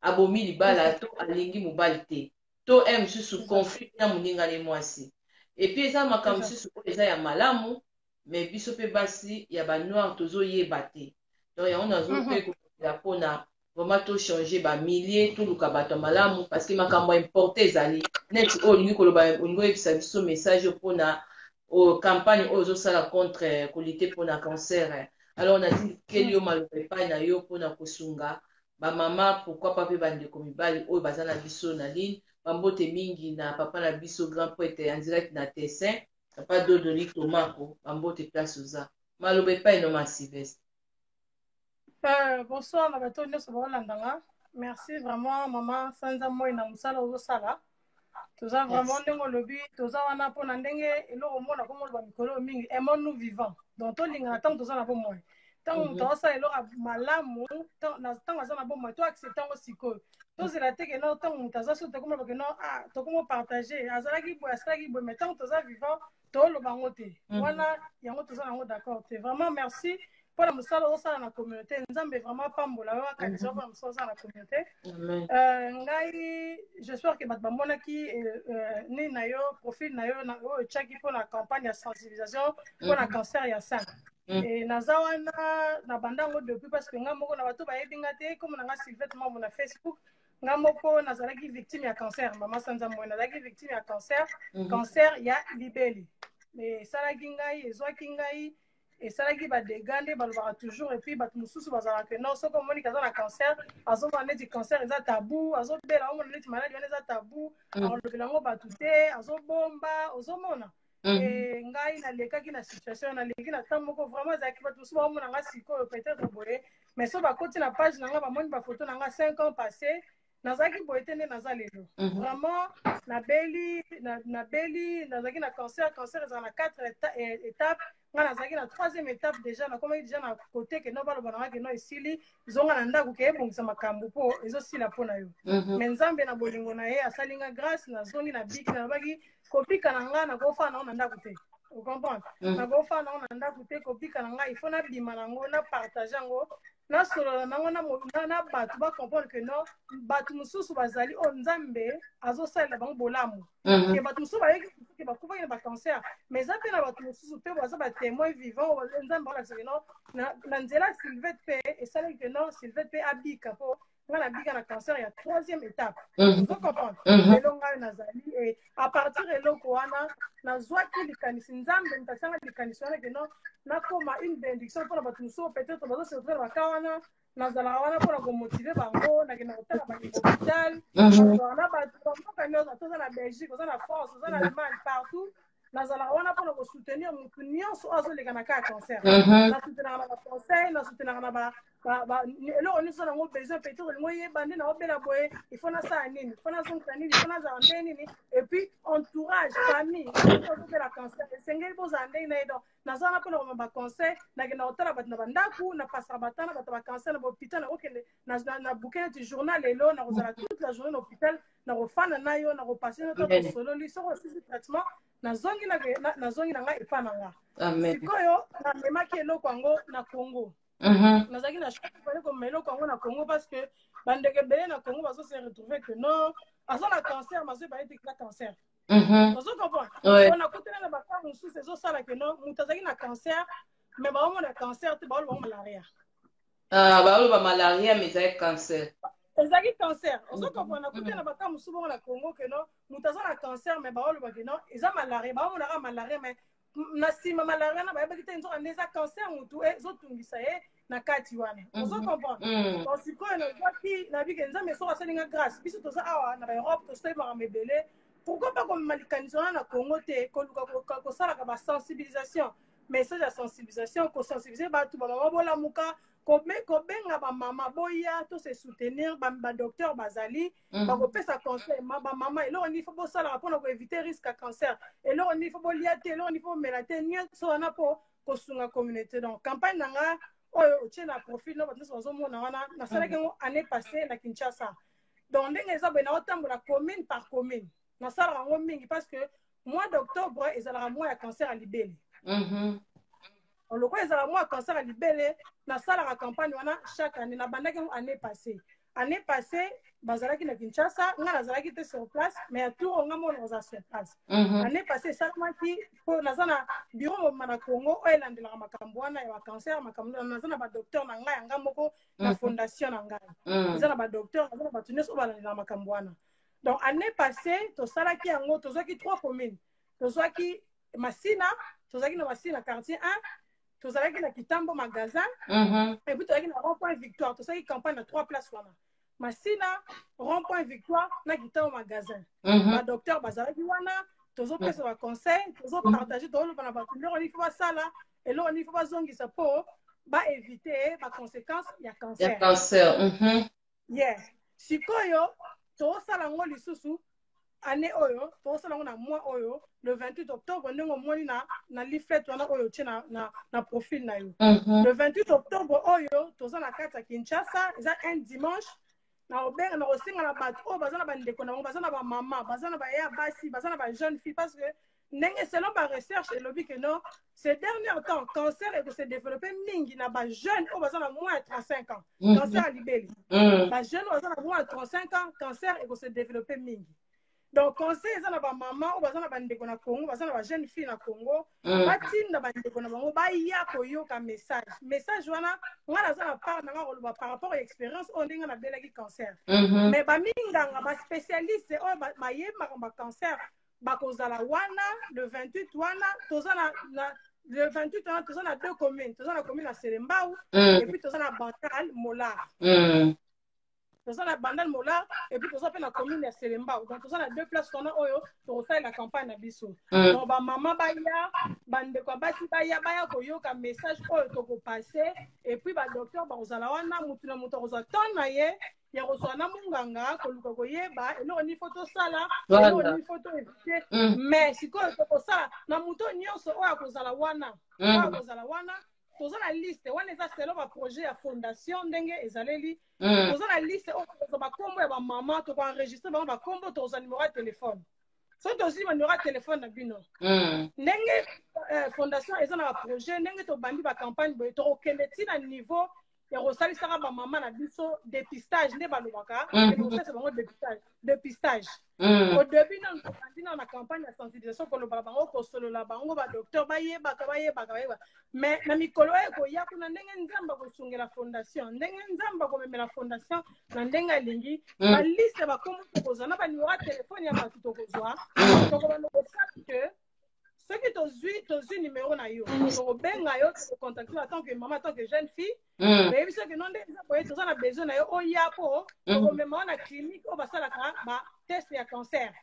abomi libala to alingi mobali te to e mosusu conflit na moninga ne mwasi. Et puis eza makambo mosusu oyo eza ya malamu, mais biso mpe basi ya banoir tozoyeba te. Donc yango nazope kolobela mpona vraiment tochange bamilieu, toluka bato ya malamu, parce que makambo ya importe ezali neti oyo olingi koloba, olingi oyebisa biso message mpona oyo campagne oyo ozosala contre kolutter mpona cancer. Alors natikeli yo maloba epai na yo mpona kosunga bamama, pourquoi pas mpe bandeko mibali oyo baza na biso na ligne. Bambote mingi na papa na biso grand prêtre en direct na Tessin, papa Dodoli Tomako. Bambote place oza. Maloba epai no, ma Sylvestre.
Bonsoir na bato nyonso baolandanga. Merci vraiment, mama Sanza Moi, na mosala ozosala. Toza vraiment, ndenge olobi, toza wana mpona ndenge eloko omona komoloba mikolo mingi, aimons nous vivant. Donc tolingana ntango toza na bomoi. Ntango moto aosala eloko malamu, ntango aza na bomoi, to accepte yango sikoyo. Tozela te ke no ntango moto aza so, tokomoloba ke no, ah, tokomopartage, azalaki boye, asalaki boye. Mais ntango toza vivant, toloba yango te. Wana yango toza nango d'accord te. Vraiment merci mpona mosala ozosala na communauté. Nzambe vraiment pambola yo, akanisa yo mpona mosala ozosala na communauté. Ngai j'espère ke bato bamonaki nini na yo, profil na yo oyo etiaki mpona campagne ya sensibilisation mpona cancer ya sein. E naza wana na banda yango depuis, parce que nga moko, na bato bayebi nga te, comme na nga Sylvette Mambo na Facebook, nga moko nazalaki victime ya cancer. Mama Sanza Moye, nazalaki victime ya cancer, cancer ya libele. Esalaki ngai, ezwaki ngai, esalaki badégâts nde balobaka toujours. Et puis bato mosusu bazalaka ke non, soki omoni aza na cancer, azomona neti cancer eza tabou, azobela, omona neti maladi wana eza tabou, alobela yango bato te, azobomba, ozomona. E ngai nalekaki na situation, naleki na temps moko vraiment ezalaki, bato mosusu baomona nga sikoyo peut-être boye, mais so bakoti na page na nga, bamoni bafoto na nga 5 ans passé, nazalaki boye te nde naza lelo. Vraiment nabeli, nabeli, nazalaki na cancer. Cancer ezala na quatre étape. Nga nazalaki na troisième étape déjà. Nakomaki déjà na côté ke no, baloba na nga ke no, esili, zonga na ndako, ke ebongisa makambo mpo ezosila mpo na yo. Mais Nzambe na bolingo na ye asali nga grâce, nazongi na biki. Nalobaki kobika na nga, nakofaa nango na ndako te, ocomprendre? Nakofaa nango na ndako te. Kobika na ngai, il faut nabima nango, napartage yango, nasolola nango na bato, bacomprendre que non, bato mosusu bazali oyo Nzambe azosalela bango bolamu. Ke bato mosusu bayoki ke bakufaki na bacancer, mais eza mpe na bato mosusu mpe baza batémoin vivant. Nzambe alakisa ke non, na nzela Sylvette mpe esalaki ke non, Sylvette mpe abika, mpo nga nabika na cancer ya troisième étape. Ozo comprendre? Lelo ngai nazali e à partir eloko wana nazwaki likanisi, Nzambe moto atianga likanisi wana ke non, nakoma une bénédiction mpona bato mosusu peut-être bazo se retrouve na baka wana. Nazalaka wana mpona komotive bango, nakenda kotala bahôpital, nazalaka na bato bamboka nyonso, toza na Belgique, oza na France, oza na Allemagne, partout. Nazalaka wana mpona kosoutenir motu nyonso oyo azoleka na ka ya cancer. Nasoutenaka na baconseil, nasoutenaka na eloko nyonso nango besoin. Peut-être olingi oyeba nde naobela boye, il faut nasala nini, il faut nazongisa nini, il faut nazala ndenge nini. Et puis entourage, famille ozobela cancer, esengeli bozala ndenge na ye. Donc naza wana mpona komema baconseil, nakenda kotala bato na bandako, napasaka batana bato bacancer na bahôpital, nakokende na buke neti journal. Lelo nakozala toute la journée na hôpital, nakofanda na yo, nakopase na to, tosololi. Soki osisi traitement, nazongi na ngai epa na nga. Sikoyo namemaki eloko yango na Congo. Nazalaki na choix, fallait komema eloko yango na Congo, parce que bandeko ebele na Congo bazo se retrouver que non, aza na cancer, mazoyeba ete eza cancer. Ozo comprendre? Po nakutana na baka mosusu ezosala ke non, moto azalaki na cancer, mais baomona cancer te, baoloba ngo malaria.
Ah, baoloba malaria, mais ezalaki cancer.
Ezalaki cancer, ozo comprendre? Nakutana na baka mosusu bongo na Congo ke non, moto aza na cancer, mais baoloba ke non, eza malaria, baomonaka malaria, mais na nsima malaria na bayebaki te, nzoka nde eza cancer motu ezotungisa ye na kati wana. Ozo comprendre? Donc sikoyo nazwaki, nabike Nzambe soki asalinga grâce, biso toza awa na baEurope, tosali makambo ebele, pourquoi pas komema likanisi wana na Congo te, koluka kosalaka basensibilisation, message ya sensibilisation, kosensibilize bato, bamama bolamuka. Kobenga bamama, boya to se soutenir. Badocteur bazali, bakopesa conseil. Bamama, eloko nini faut bosalaka mpona koéviter risque ya cancer, eloko nini faut bolia te, eloko nini faut bomela te, nyonso wana mpo kosunga communauté. Donc campagne na nga oyo otie na profil no, bato nyonso bazomona wana, nasalaki yango année passée na Kinshasa. Donc ndenge eza boye, naotambola commune par commune. Nasalaka yango mingi parce que mois d'octobre ezalaka mois ya cancer ya libele. Lokola ezalaka mois ya cancer ya libele, nasalaka campagne wana chaque année. Nabandaki yango année passée. Année passée bazalaki na Kinshasa, nga nazalaki te sur place, mais ya tour nga mona kozala sur place. Année passée esalamaki mpo naza na bureau mobima na Congo oyo elandelaka makambo wana ya bacancer. Makambo, naza na badocteur na ngai, ya nga moko na fondation na ngai. Eza na badocteur, naza na bato nyonso oyo balandelaka makambo wana. Donc année passée tosalaki yango, tozwaki trois communes. Tozwaki Masina, tozalaki na Masina quartier 1, tozalaki na Kitambo magasin, et puis tozalaki na rond point Victoire. Tosalaki campagne na trois places wana: Masina, rond point Victoire na Kitambo magasin. Badocteur bazalaki wana, tozopesa baconseil, tozopartage, tozoloba na bato ndenge nini faut basala, eloko nini faut bazongisa mpo baéviter baconséquence ya cancer.
Ya cancer.
Yeah. Sikoyo tozosala yango lisusu année oyo, tozosala yango na mois oyo, le 28 octobre, ndenge omoni na leaflet wana oyo otie na profil na yo. Le 28 octobre oyo, toza na kati ya Kinshasa, eza un dimanche. Na obenga, na kosenga na bato oyo baza na bandeko na bango, baza na bamama, baza na baya basi, baza na bajeune fille, parce que ndenge selon barecherche elobi ke non, ces derniers temps cancer ekose développer mingi na bajeune oyo baza na moins ya 35 ans. Cancer ya libele, bajeune oyo baza na moins ya 35 ans, cancer ekose développer mingi. Donc conseil eza na bamama oyo baza na bandeko na Congo, baza na bajeune fille na Congo, batinda bandeko na bango baya koyoka message. Message wana, nga naza na part na nga koloba par rapport ya expérience oyo ndenge nabelaki cancer. Mais baminganga, baspécialiste oyo bayebi makambo ya cancer bakozala wana le 28 wana. Toza na le 28 wana, toza na deux communes. Toza na commune ya Selembao et puis toza na Bandal Molar. Toza na Bandal Molar et puis toza mpe na commune ya Selembao. Donc toza na deux places wana oyo tokosalela campagne na biso. Donc bamama baya, bandeko ya basi baya, baya koyoka message oyo tokopasser. Et puis badocteur bakozala wana, mutu na moto akozwa temps na ye ya kozwa na monganga, koluka koyeba eloko nini faut tosala, eloko nini faut toéviter. Mais sikoyo tokosala na moto nyonso oyo akozala wana, oyo akozala wana, toza na liste wana, eza selon baprojet ya fondation ndenge ezaleli. Toza na liste oyo tokozwa bakombo ya bamama, tokoenregistrer bango bakombo, tokozwa numero ya telefone. Soki tozwi banumero ya telefone na bino, ndenge fondation eza na baprojet, ndenge tobandi bacampagne boye, tokokende ntina niveau ya kosalisaka bamama na biso dépistage, nde balobaka kosalisa bango dépistage. Dépistage au début nanu, tobandi nano na campagne ya sensibilisation, kolobaka bango, kosolola bango, badocteur bayebaka, bayebaka, bayebaka. Mais na mikolo oyo ekoya kuna, ndenge Nzambe akosungela fondation, ndenge Nzambe akomemela fondation na ndenge alingi, baliste bakombo tokozwa na banumero ya telefone ya bato tokozwa, tokobanda kosala ke soki tozwi numero na yo, tokobenga yo, tokocontacter en tant que mama, en tant que jeune fille. Oyebi soki no nde eza boye, toza na besoin na yo oya mpo tokomema yo na clinique oyo basalaka batest ya cancer.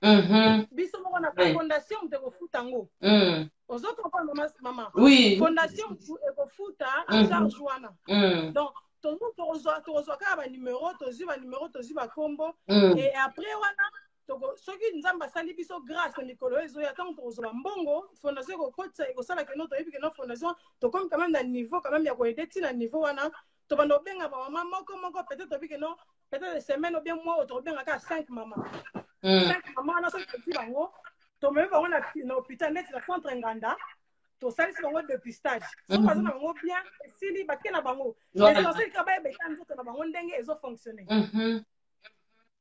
Biso moko na fondation moto ekofuta yango. Ozo comprendre, mama?
Oui.
Fondation motu ekofuta charge wana. Donc tokozwa kaka banumero, tozwi banumero, tozwi bakombo, et après wana, soki Nzambe asali biso grâce, na mikolo oyo ezoya, ntango tokozwa mbongo, fondation ekokotisa, ekosala keno toyebi keno fondation tokomi quand même na niveau quand même ya koaider. Ntina niveau wana, tobanda kobenga bamama moko moko. Peut-être toyebi keno peut-être semaine ou bien mois oyo tokobenga kaka 5 mama. 5 mama wana, soki tozwi bango, tomemi bango na hôpital neti na centre Nganda, tosalisi bango dépistage. Soki baza na bango bien, esili, bake na bango. L'essentiel kaka bayeba eta nzoto na bango ndenge ezofonctionne.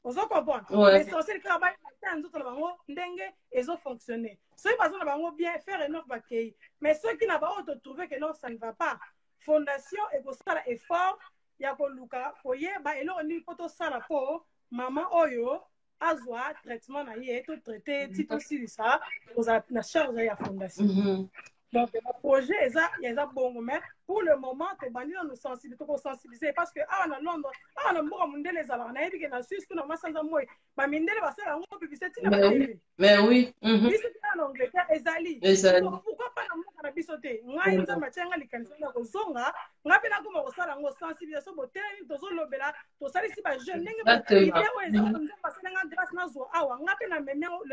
Ozo comprendre? L'essentiel kaka bayeba eta nzoto na bango ndenge ezofonctionne. Soki baza na bango bien, fair enough, bakei. Mais soki na baoyo totrouve que non, ça ne va pas, fondation ekosala effort ya koluka koyeba eloko nini mpo tosala mpo mama oyo azwa traitement na ye, totraite ti tosilisa, kozala na charge ya fondation. Donc projet eza bongo, mais pour le moment tobandi nanu sensibiliser, tokosensibiliser, parce que awa na Londres, awa na mboka mondele ezalaka, nayebi ke na Suisse kuna, masanza moi, bamindele basala yango publicité ntina batv.
Mais oui.
Biso awa na Angleterre ezali. Pourquoi? mpa na mboka na biso te. Ngai Nzambe atia ngai likanisi ya kozonga, ngai mpe nakoma kosala yango sensibilisation, botelemi, tozolobela, tosalisi bajeune ndenge idée oyo eza. Nzambe asala nga grâce, nazwa awa, ngai mpe namemi yango,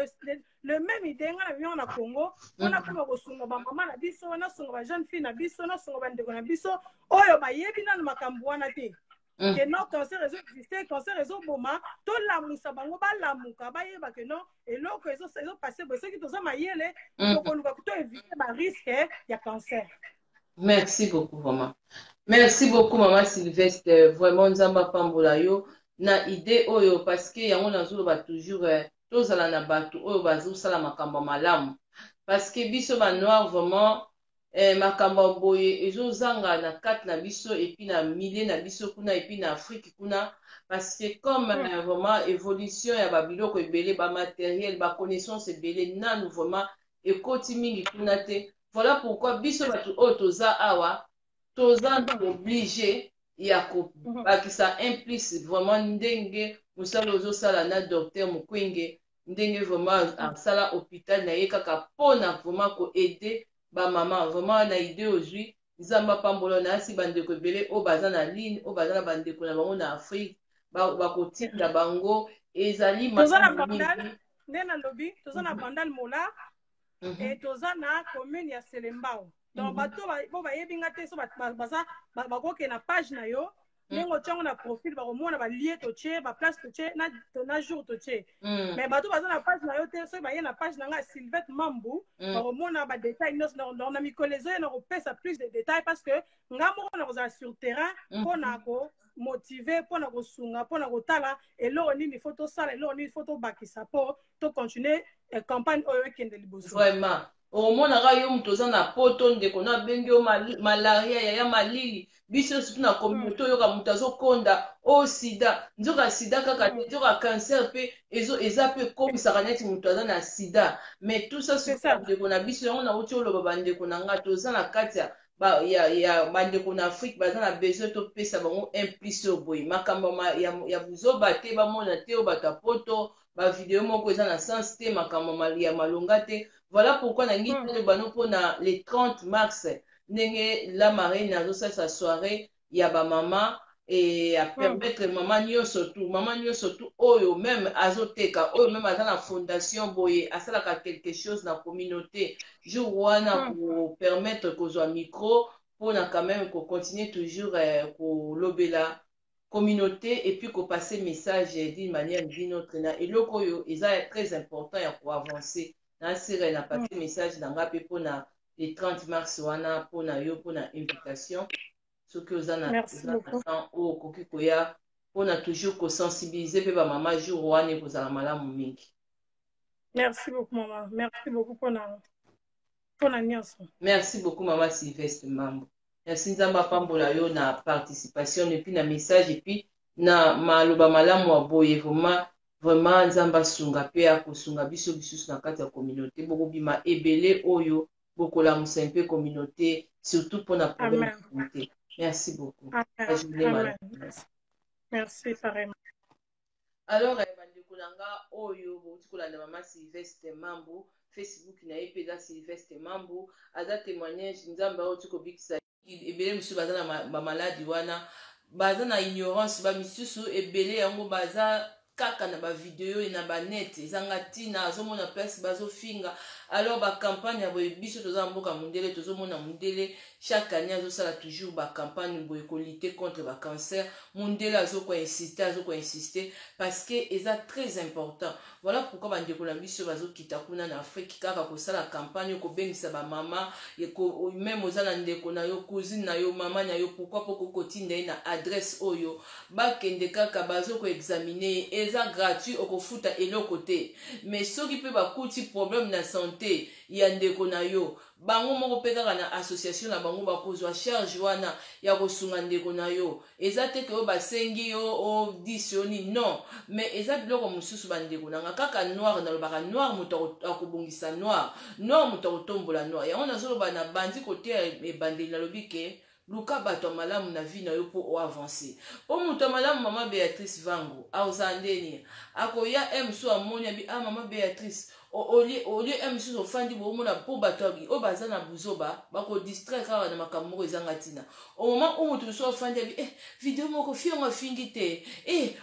le même idée, ngai namemi yango na Congo mpo nakoma kosunga bamama na biso, nasunga bajeune fille na biso, nasunga bandeko na biso oyo bayebi nanu makambo wana te, ke non, cancer ezoexiste, cancer ezoboma. Tolamusa bango, balamuka, bayeba ke non, eloko ezopase boye. Soki toza mayele, tokoluka to éviter barisque ya cancer.
Merci beaucoup, vraiment merci beaucoup, mama Sylvestre. Vraiment, Nzambe apambola yo na idée oyo, parce que yango nazoloba toujours, tozala na bato oyo bazosala makambo ya malamu, parce que biso banoir, vraiment, makambo ya boye ezozanga na kati na biso, et puis na milieu na biso kuna, et puis na Afrique kuna, parce que comme vraiment évolution ya babiloko ebele, bamatériel, baconnaissance ebele nanu vraiment ekoti mingi kuna te. Voilà pourquoi biso bato oyo toza awa, toza obligé ya kobakisa un plus. Vraiment, ndenge mosala ozosala na docteur Mukwege, ndenge vraiment asala hôpital na ye kaka mpona vraiment koaider bamama, vraiment na idée ozwi, Nzambe apambola. Na asi bandeko ebele oyo baza na ligne, oyo baza na bandeko na bango na Afrique, bakotinda bango, ezali
Toza na Bandal, nde nalobi, toza na Bandal Mola e toza na commune ya Selembao. Donc bato bo bayebi nga te, so baza bakokende na page na yo, ndenge otiango na profil, bakomona balieu totie, baplace totie, na jour totie. Mais bato baza na page na yo te, soki baye na page na ngai, Sylvette Mambu, bakomona badetail nyonso. Donc na mikolo ezoya, na kopesa plus de détails, parce que nga moko na kozala sur terrain mpona komotiver, mpona kosunga, mpona kotala eloko nini faut tosala, eloko nini faut tobakisa mpo tocontinue campagne oyo ekende liboso.
Vraiment, omonaka yo moto oza na Poto, ndeko na abengi yo, malaria, yaya, malili. Biso surtout na communauté, oyoka moto azokonda o sida, nzoka sida kaka te, nzoka cancer mpe eza mpe ekomisaka neti moto aza na sida. Mais tout ça, surtout bandeko na biso, yango nauti oloba, bandeko na nga, toza na kati ya bandeko na Afrique, baza na besoin topesa bango un plus. Oyo boye makambo ya buzoba te, bamona te oyo bato ya Poto, bavideo moko eza na sens te, makambo ya malonga te. Voilà pourquoi nangi taloba no mpona le 30 mars, ndenge la marraine azosalisa soirée ya bamama e apermettre mama nyonso tu, mama nyonso tu oyo même azoteka, oyo même aza na fondation boye, asalaka quelque chose na communauté, jour wana kopermettre kozwa micro mpona quand même kocontinue toujours kolobela communauté et puis kopasser message d'une manière ou d'une autre na eloko oyo eza très important ya koavancer. Nasira na passe message na nga mpe mpona le 30 mars wana, mpona yo, mpona invitation, soki oza na temps oyo okoki koya mpona toujours kosensibiliser mpe bamama, jour wana ekozala malamu mingi.
Merci beaucoup, mama, merci beaucoup mpona nyonso.
Merci beaucoup, mama Sylvestre Mambo, merci. Nzambe apambola yo na participation et puis na message et puis na maloba malamu ya boye. Vraiment, vraiment, Nzambe asunga mpe akosunga biso lisusu na kati ya communauté. Bokobima ebele oyo bokolamusa mpe communauté, surtout mpona problème ya santé. Merci beaucoup.
Amen. Merci pareillement.
Alors, bandeko na nga oyo bouti kolanda mama Sylvestre Mambu, Facebook na ye mpe eza Sylvestre Mambu. Aza témoignage, Nzambe auti kobikisa ebele. Mosusu baza na bamaladi wana, baza na ignorance, bamisusu ebele yango baza kaka na bavideo na banet ezanga ntina, azomona place bazofinga. Alors bacampagne ya boye, biso toza na mboka mondele, tozomona mondele chaque année azosala toujours bacampagne boye kolutter contre bacancer. Mondele azokoinsiste, azokoinsiste parce que eza très important. Voilà pourquoi bandeko na biso bazokita kuna na Afrique kaka kosala campagne, kobengisa bamama. Même oza na ndeko na yo, cousine na yo, mama na yo, pourquoi po kokotinda ye na adresse oyo, bakende kaka, bazokoexaminer ye, eza gratuit, okofuta eloko te. Mais soki mpe bakuti problème na santé ya ndeko na yo, bango moko mpe kaka na association na bango bakozwa charge wana ya kosunga ndeko na yo. Eza te ke oyo basengi yo o 10 yo nini, non, mais eza biloko mosusu. Bandeko na nga, kaka noir, nalobaka noir moto akobongisa noir, noir moto akotombola noir. Yango nazoloba na bandi koteya ebandeli, nalobi ke luka bato ya malamu na vie na yo mpo oavance, mpo moto ya malamu, mama Béatrice Vango aozala ndeni akoya e mosusu amoni abi: "Ah, mama Béatrice." Au lieu un mosusu ofandi boomona mpo bato oyo baza na buzoba bakodistraire kaka na makambo moko ezanga ntina. Au moment où moto mosusu afandi abi video moko fiongo afingi te,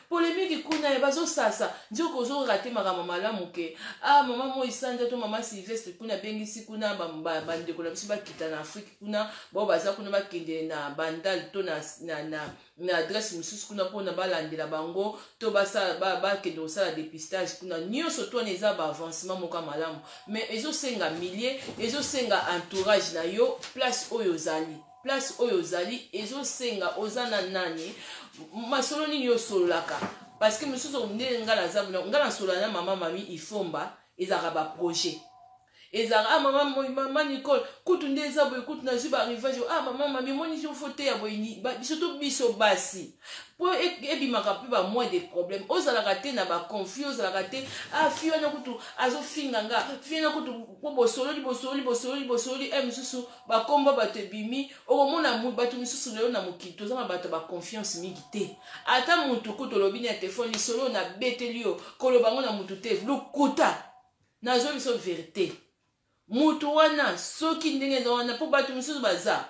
polémique kuna ye bazosasa, nzoka ozorater makambo malamu ke ah, mama Moi Sanza to mama Sylvestre kuna abengisi kuna bandeko na biso bakita na Afrique kuna, bao baza kuna bakende na Bandal to na adresse mosusu kuna mpona balandela bango to bakende kosala dépistage kuna. Nyonso to wana eza baavancement moko ya malamu, mais ezosenga milieu, ezosenga entourage na yo, place oyo ozali. Place oyo ozali ezosenga oza na nani, masolo nini osololaka, parce que mosusu ndenge nga naza, nga nasolola na mama Mami Ifomba, ezalaka baprojet, ezalaka ah, mama Nicole kutu nde eza boye, kutu nazwi baarrivage, ah, mama Mami omoni fo te ya boye. Surtout biso basi, mpo ebimaka mpe bamoins de problème, ozalaka te na baconflit, ozalaka te ah, fi wana kutu azofinga nga, fi wana kutu, mpo bosololi, bosololi, bosololi, bosololi, e mosusu bakombo bato ebimi. Okomona bato misusu lelo na mokili toza na bato baconfiance mingi te. Ata mutu kutu olobi na telefone lisolo nabeteli yo, koloba ngo na mutu te, lukuta. Nazwa biso vérité, mutu wana soki ndenge eza wana, mpo bato misusu baza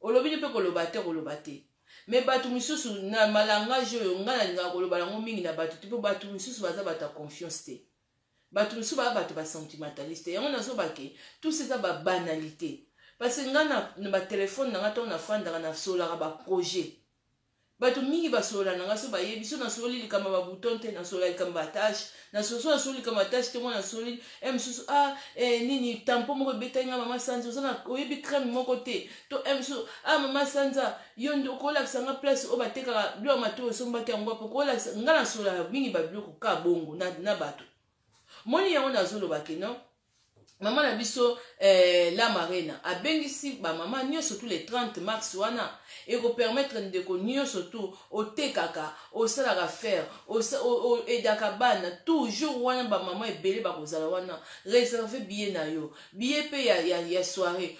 olobi mpe koloba te, koloba te. Mais bato misusu na malangage oyo ngai nalingaka koloba yango mingi na bato te, mpo bato misusu baza bato ya confiance te, bato misusu baya bato basentimentaliste. Yango nazobake tous eza babanalité, parce que ngai na batelefone na ngai, ntango nafandaka nasololaka baprojet, bato mingi basolola na ngai so bayebi so nasololi likambo ya babouton te, nasolola likambo ya tache, so nasololi likambo ya tache te, mwa nasololi e mosusu ah, nini, tampon moko ebetaki nga, mama Sanza oza na oyebi crème moko te, to e mosusu ah, mama Sanza yo nde okolakisa nga place oyo batekaka biloko ya matoi osombaki yango apo kolakisa nga. Nasololaka mingi babiloko ka bongo na bato moni. Yango nazoloba ke non, mama na biso La Marena abengisi bamama nyonso tous les 30 mars wana, ekopermettre ndeko nyonso tu otekaka, osalaka faire, oaidaka bana, toujours wana bamama ebele bakozala wana. Réserve billet na yo, billet mpe ya soirée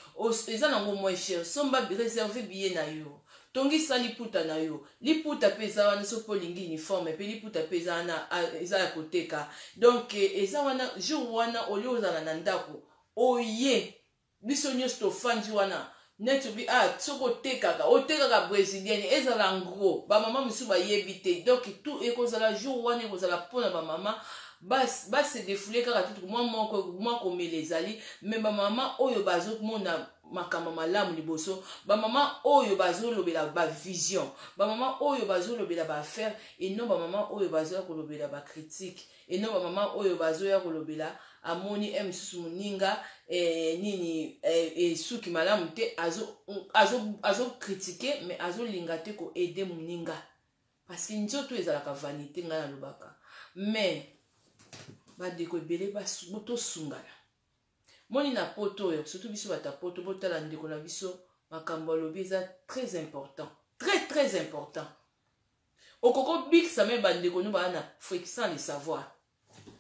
eza nango moins cher. Somba, réserve billet na yo, tongisa liputa na yo, liputa mpe eza wana. Soki olingi uniforme mpe liputa mpe eza wana, eza ya koteka. Donc eza wana jour wana, olie ozala na ndako, oye biso nyonso tofandi wana neti obi ah, soki otekaka, otekaka brésilienne, ezala gros, bamama mosusu bayebi te. Donc tout ekozala jour wana, ekozala mpona bamama base défoule kaka tutu mwa moko mwa komela ezali. Mais bamama oyo bazomona makambo malamu liboso, bamama oyo bazolobela bavision, bamama oyo bazolobela baaffaire, eno bamama oyo bazoya kolobela bacritique, eno bamama oyo bazoya kolobela amoni e mosusu moninga nini suki malamu te, azocritiquer mais azolinga te koaider moninga, parce que nzoto ezalaka vanité. Ngai nalobaka, mais bandeko ebele tosungana. Moni na poto oyo, surtout biso bato ya poto, botala ndeko na biso, makambo alobi eza très important, très très important. Okoki obikisa me bandeko no baa na Afrique sans le savoir.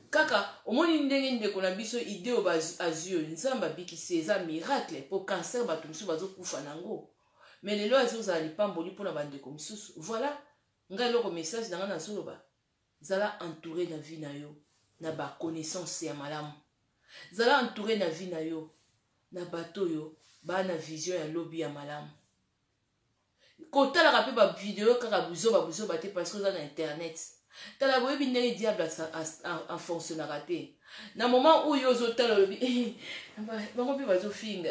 Kaka omoni ndenge ndeko na biso ide oyo azwi oyo Nzambe abikisi, eza miracle, mpo cancer bato mosusu bazokufa nango, mais lelo azozala lipamboli mpona bandeko mosusu. Voilà ngai eloko message na ngai nazoloba: zala entouré na vie na yo na baconnaissance ya malamu, zala entouré na vie na yo na bato oyo baa na vision ya lobi ya malamu. Kotalaka mpe bavideo kaka buzoba buzoba te, parce que oza na internet. Tala, boyebi ndenge diable afonctionnaka te. Na moment oyo ozotala, olobi eh, bango mpe bazofinga,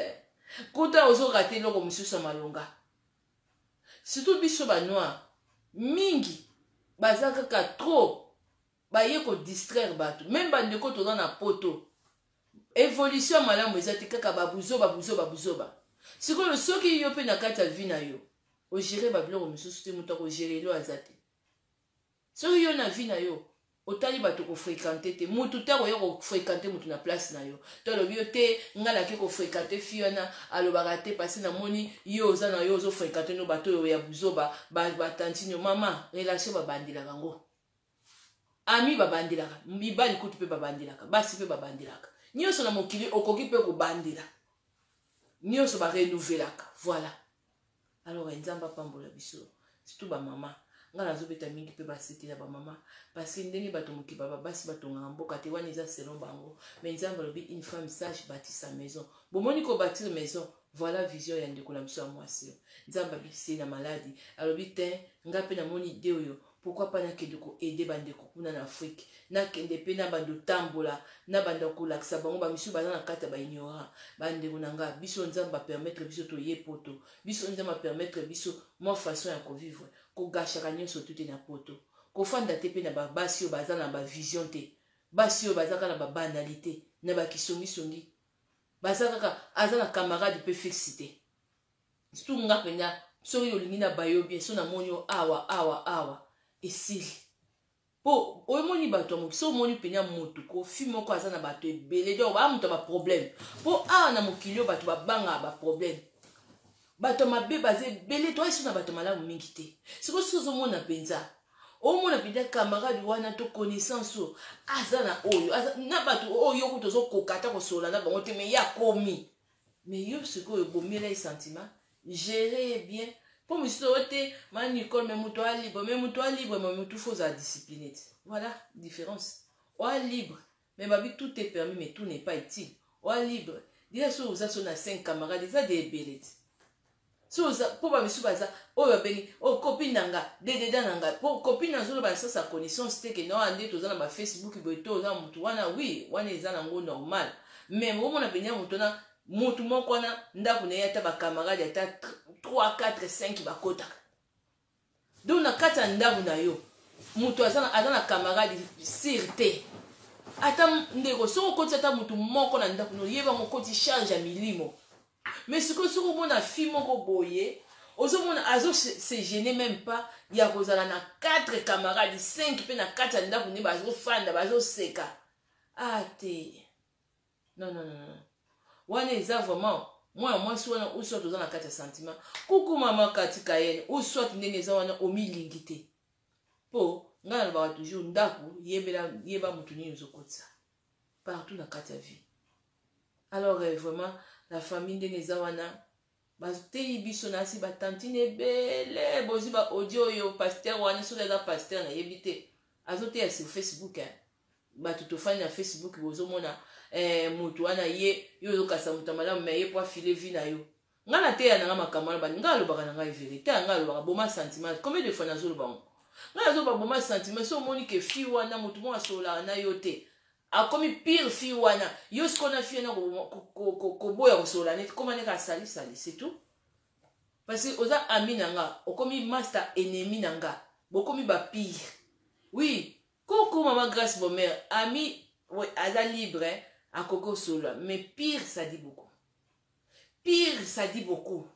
kuta ozorater eloko mosusu ya malonga. Surtout biso banoir mingi baza kaka trop baye kodistraire bato. Même bandeko toza na poto, évolution ya malamu eza te, kaka babuzoba buzoba buzoba. Sikoyo soki yo mpe na kati ya vie na yo ogérer babiloko mosusu te, moto akogérer elo aza te. Soki yo na vie na yo otali bato kofréquenter te, mutu te akoya kofréquenter mutu na place na yo. To alobi yo te, ngai nake kofréquenter fi wana alobaka te, parce namoni yo oza na yo ozofréquenter no bato oyo ya buzoba, batantine. Mama, relation babandelaka yango, ami babandelaka, mibali kutu mpe babandelaka, basi mpe babandelaka, nyonso na mokili okoki mpe kobandela, nyonso barenouvelaka. Voilà, alors Nzambe apambola biso, surtout bamama. Ngai nazobeta mingi mpe basete na bamama, parce que ndenge bato mokili baba, basi batongaka mboka te, wana eza selon bango. Mais Nzambe alobi: "Une femme sage bâtit sa maison." Bomoni, kobâtir maison, voilà vision ya ndeko na biso ya mwasi. Nzambe abikisi ye na maladi. Alobi te: "Ngai mpe namoni idée oyo, pourquoi pas nakende koaider bandeko kuna na Afrique, nakende mpe na bando tambola, na banda kolakisa bango bamisusu baza na kati ya baignorant." Bandeko na nga, biso Nzambe apermettre biso toye poto, biso Nzambe apermettre biso mwa façon ya kovivre. Kogâchaka nyonso tu te na poto, kofanda te mpe na babasi oyo baza na bavision te, basi oyo baza kaka na babanalité, na bakisongisongi, baza kaka aza na camarade mpe fixe te. Surtout nga mpenza, soki olingi na bayo bien, so namoni yo awa awa awa, esili. Mpo oyomoni bato ya mokili, so omoni mpenza motu kofi moko aza na bato ebele, donc baa moto ya baproblème. Mpo awa na mokili oyo, bato babangaka baproblème, bato ya mabe baza ebele, toyai so na bato malamu mingi te. Sikoyo soki ozomona mpenza, omona mpenza camarade wana to connaissance oyo aza na oyo na bato oyo kuta ozokoka ata kosolola na bango te, mais ye akomi, mais yo sikoyo obomela ye sentiment, gérer ye bien. Mpo mosusu oyo te, ma Nicole, mais moto alibre, mais moto alibre, mais motu faut ozala discipliné te. Voilà différence. Oa libre, mais babi tout est permis, mais tout n'est pas utile. Oa libre dila, so oza so na 5 camarade, eza de ebele te. So oza mpo bamisusu baza oyo babengi oyo copine na nga, dededa na nga, mpo copine nazoloba na sens ya connaissance te, ke na nde toza na bafacebook boye to oza motu wana, oui, wana eza nango normal. Mais omona mpenza motu wana, motu moko wana, ndako na ye, ata bacamarade ata 3, 4, 5 bakotaka. Donc na kati ya ndako na yo, moto aza na camarade sûr te. Ata ndeko, soki okoti ata motu moko na ndako na oyeba, okoti charge ya milimo. Mais sikoyo soki omona fille moko boye, ozomona azo se gêner même pas ya kozala na 4 camarade, 5 mpe na kati ya ndako, nde bazofanda, bazoseka. Ah te, non, non, non, wana eza vraiment mwana mwasi wana, ou soit oza na kati ya sentiment, kuku mama kati kayene, ou soit ndenge eza wana, omilingi te. Mpo ngai nalobaka toujours: ndako, yebela, yeba motu nini ozokotisa partout na kati ya vie. Alors vraiment, la famille, ndenge eza wana, bateyi biso na asi batantine ebele. Bozwi ba audio oyo, pasteur wana, soki aza pasteur, nayebi te, azoteya sur Facebook, eh. Bato tofandi na Facebook, bozomona motu wana, ye yo ozokasa moto ya malamu, mais ye po afile vie na yo. Ngai nateya nanga makambo wana bani. Ngai alobaka na ngai vérité, ngai alobaka: boma sentiment. Combien de fois nazoloba ngo? Ngai nazoloba: boma sentiment. So omoni ke fille wana, motu moko asololaka na yo te, akomi pire fille wana, yo sikoyo na fille wana koboya kosolola neti koma neka asalisali, c'est tout. Parce que oza ami na nga, okomi master ennemi na nga, bokomi bapire. Oui, koko mama Grâce Bomer, ami, oui, aza libre, akoki kosolola, mais pire, ça dit beaucoup. Pire, ça dit beaucoup.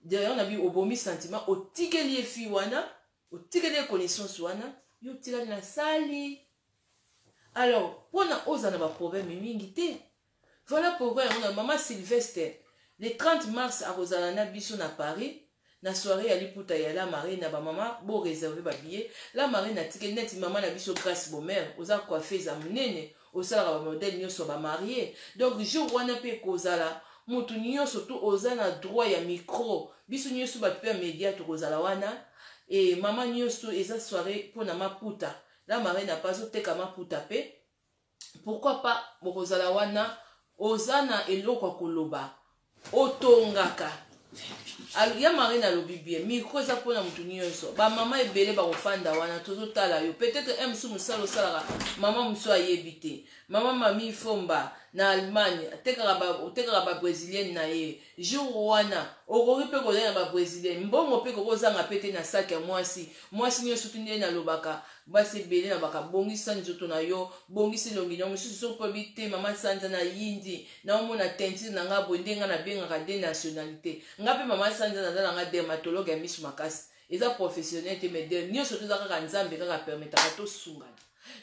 Derrière na bi obomi sentiment, otikeli ye fille wana, otikeli ye connaissance wana, yo otikali na sali. Alors mpona ozala na baproblème mingi te. Voilà pourquoi yango na mama Sylvestre, le 30 mars, akozala na biso na Paris na soirée ya liputa ya La Marine. Na bamama, boréserver babillet. La Marine atikeli neti mama na biso Grâce Bomer, oza coiffeuse ya monene, osalaka bamodèle nyonso, bamarie. Donc jour wana mpe ekozala motu nyonso tu oza na droit ya micro. Biso nyonso bato mpe ya média tokozala wana. E mama nyonso, eza soirée mpona maputa. La Marine apa azoteka maputa mpe, pourquoi pas bokozala wana. Oza na eloko ya koloba, otongaka ya Marine alobi bien, micro eza mpona motu nyonso. Bamama ebele bakofanda wana, tozotala yo. Peut-être un mosusu, mosala osalaka, mama mosusu ayebi te. Mama Mami Fomba na Allemagne otekaka babrésilienne na ye. Jour wana okoki mpe kozala na babrésilienne, mbongo mpe kokozanga mpe te na saki ya mwasi. Mwasi nyonso tu, nde nalobaka, basi ebele nalobaka: bongisa nzoto na yo, bongisa elongi na yo. Mosusu soki mpo te, mama Sanza, na yindi naomona teinture na nga boye, nde nga nabengaka de nationalité. Nga mpe mama Sanza, naza nanga dermatologue ya miso makasi, eza professionnel te, mais de nyonso toza kaka Nzambe kaka permettaka tosungana.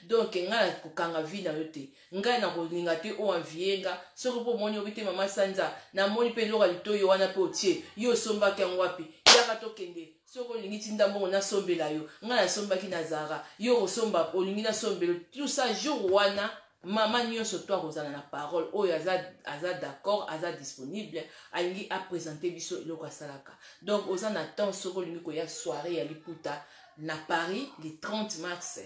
Donc ngai nakokanga vie na yo te, ngai nakolinga te oyo envie nga. Soki mpo omoni obi te, mama Sanza, namoni mpe eloko ya litoyi wana mpe otie, yo osombaki yango wapi? Yaka tokende. Soki olingi, tinda mbongo, nasombela yo. Ngai nasombaki na Zara, yo kosomba olingi nasombela. Tout ça, jour wana. Mama nyonso to akozala na parole oyo aza, aza d'accord, aza disponible, alingi apresente biso eloko asalaka. Donc oza na temps, soki olingi koya soirée ya liputa na Paris le 30 mars,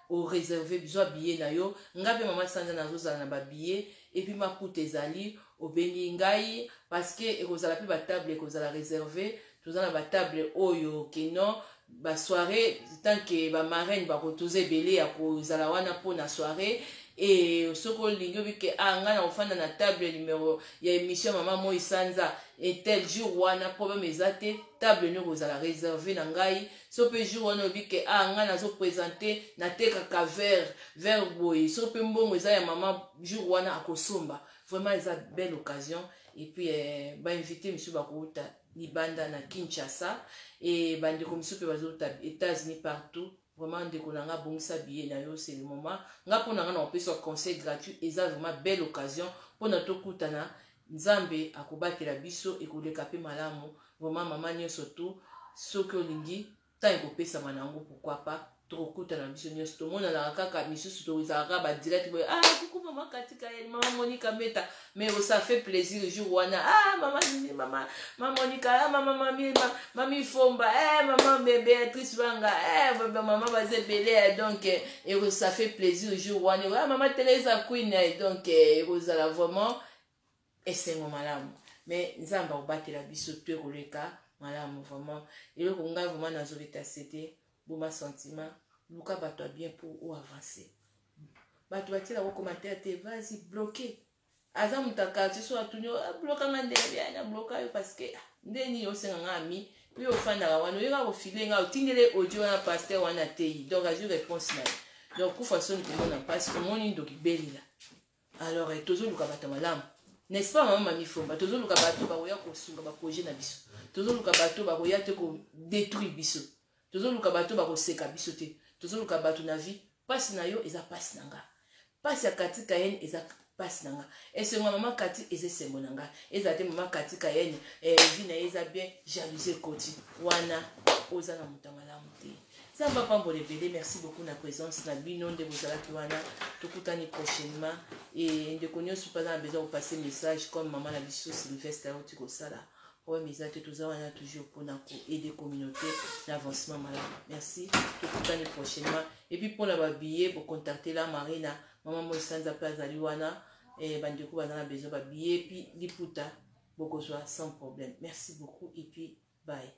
oreserve, bizwa billet na yo. Nga mpe mama Sanza nazozala na babillet, epuis maputa ezali, obengi ngai parce que ekozala mpe batable ekozala reserve. Toza na batable oyo keno basoirée, tant que bamarraine bakotoza ebele ya kozala wana mpo na soirée. E soki olingi obike, ah, ngai na kofanda na table numero ya émission mama Moi Sanza et tel jour wana, problème eza te, table no ekozala réserve na ngai. So mpe jour wana oyebi ke, ah, ngai nazopresente, natekaka verre verre boye, so mpe mbongo eza ya mama, jour wana akosomba. Vraiment eza belle occasion. Et puis bainvité misusu bakouta libanda na Kinshasa, e bandeko misusu mpe bazouta États-Unis, partout. Vraiment ndeko na nga, bongisa billet na yo, c'est le moment. Nga mpo na nga na kopesa conseil gratuit, eza vraiment belle occasion mpona tokutana. Nzambe akobatela biso, ekoleka mpe malamu. Vraiment mama nyonso tu, soki olingi, ntango ekopesama na yango, pourquoi pas tokokutana biso nyonso. Tomonanaka kaka misusu, tozalaka badirect boye: "Ah, kuku mama Katika ye, mama Monika Meta." Mais ça fait plaisir jour wana: "Ah, mama nini, mama, mama Monika, ah, mama, mami, mami Fomba, eh, mama Béatrice Banga, eh, mama baza ebele." Donc eh, ça fait plaisir jour wana: "Ah, mama Teresa Queen." Donc ekozala vraiment esengo malamu. Mais Nzambe akobatela biso to ekoleka malamu. Vraiment eloko ngai vraiment nazobeta sete: boma sentiment, luka bato ya bien pour oavancer. Bato batielako commentaire te, vas-y, bloqué. Aza moto ya quartier, so atuni, ablokanga ndenge bia nabloka yo, parce que nde nini osenga nga ami mpe ofandaka wana, oyeka kofile nga, otindele audio wana, pasteur wana tei. Donc azwi réponse na ye. Donc kufa soni komona mpasi, omoni ndoki belela. Alors tozoluka bato malamu, n'est-ce pas, mama Mami Fomba? Tozoluka bato bakoya kosunga baprojet na biso, tozoluka bato bakoya te kodétruire biso, tozoluka bato bakoseka biso te. Tozoluka bato na vie. Mpasi na yo eza mpasi na nga, mpasi ya Katika yene eza mpasi na nga, esengo ya mama Kati eza esengo na nga. Ezala te mama Katika yene, vie na ye eza bien, jalousie ekoti wana, oza na moto ya malamu te. Nzambe apambola ebele. Merci beaucoup na présence na bino nde bozalaki wana. Tokutani prochainement. E ndeko nyonso mpe aza na besoin kopase message comme mama na biso Sylvestre auti kosala, problème eza te. Toza wana toujours mpona koaider communauté na avancement malamu. Merci, tokutani prochainement. Et puis mpona babillet, bocontacte la Marina, mama Moisanza mpe azali wana. Bandeko baza na besoin babillet puis liputa, bokozwa sans problème. Merci beaucoup et puis bye.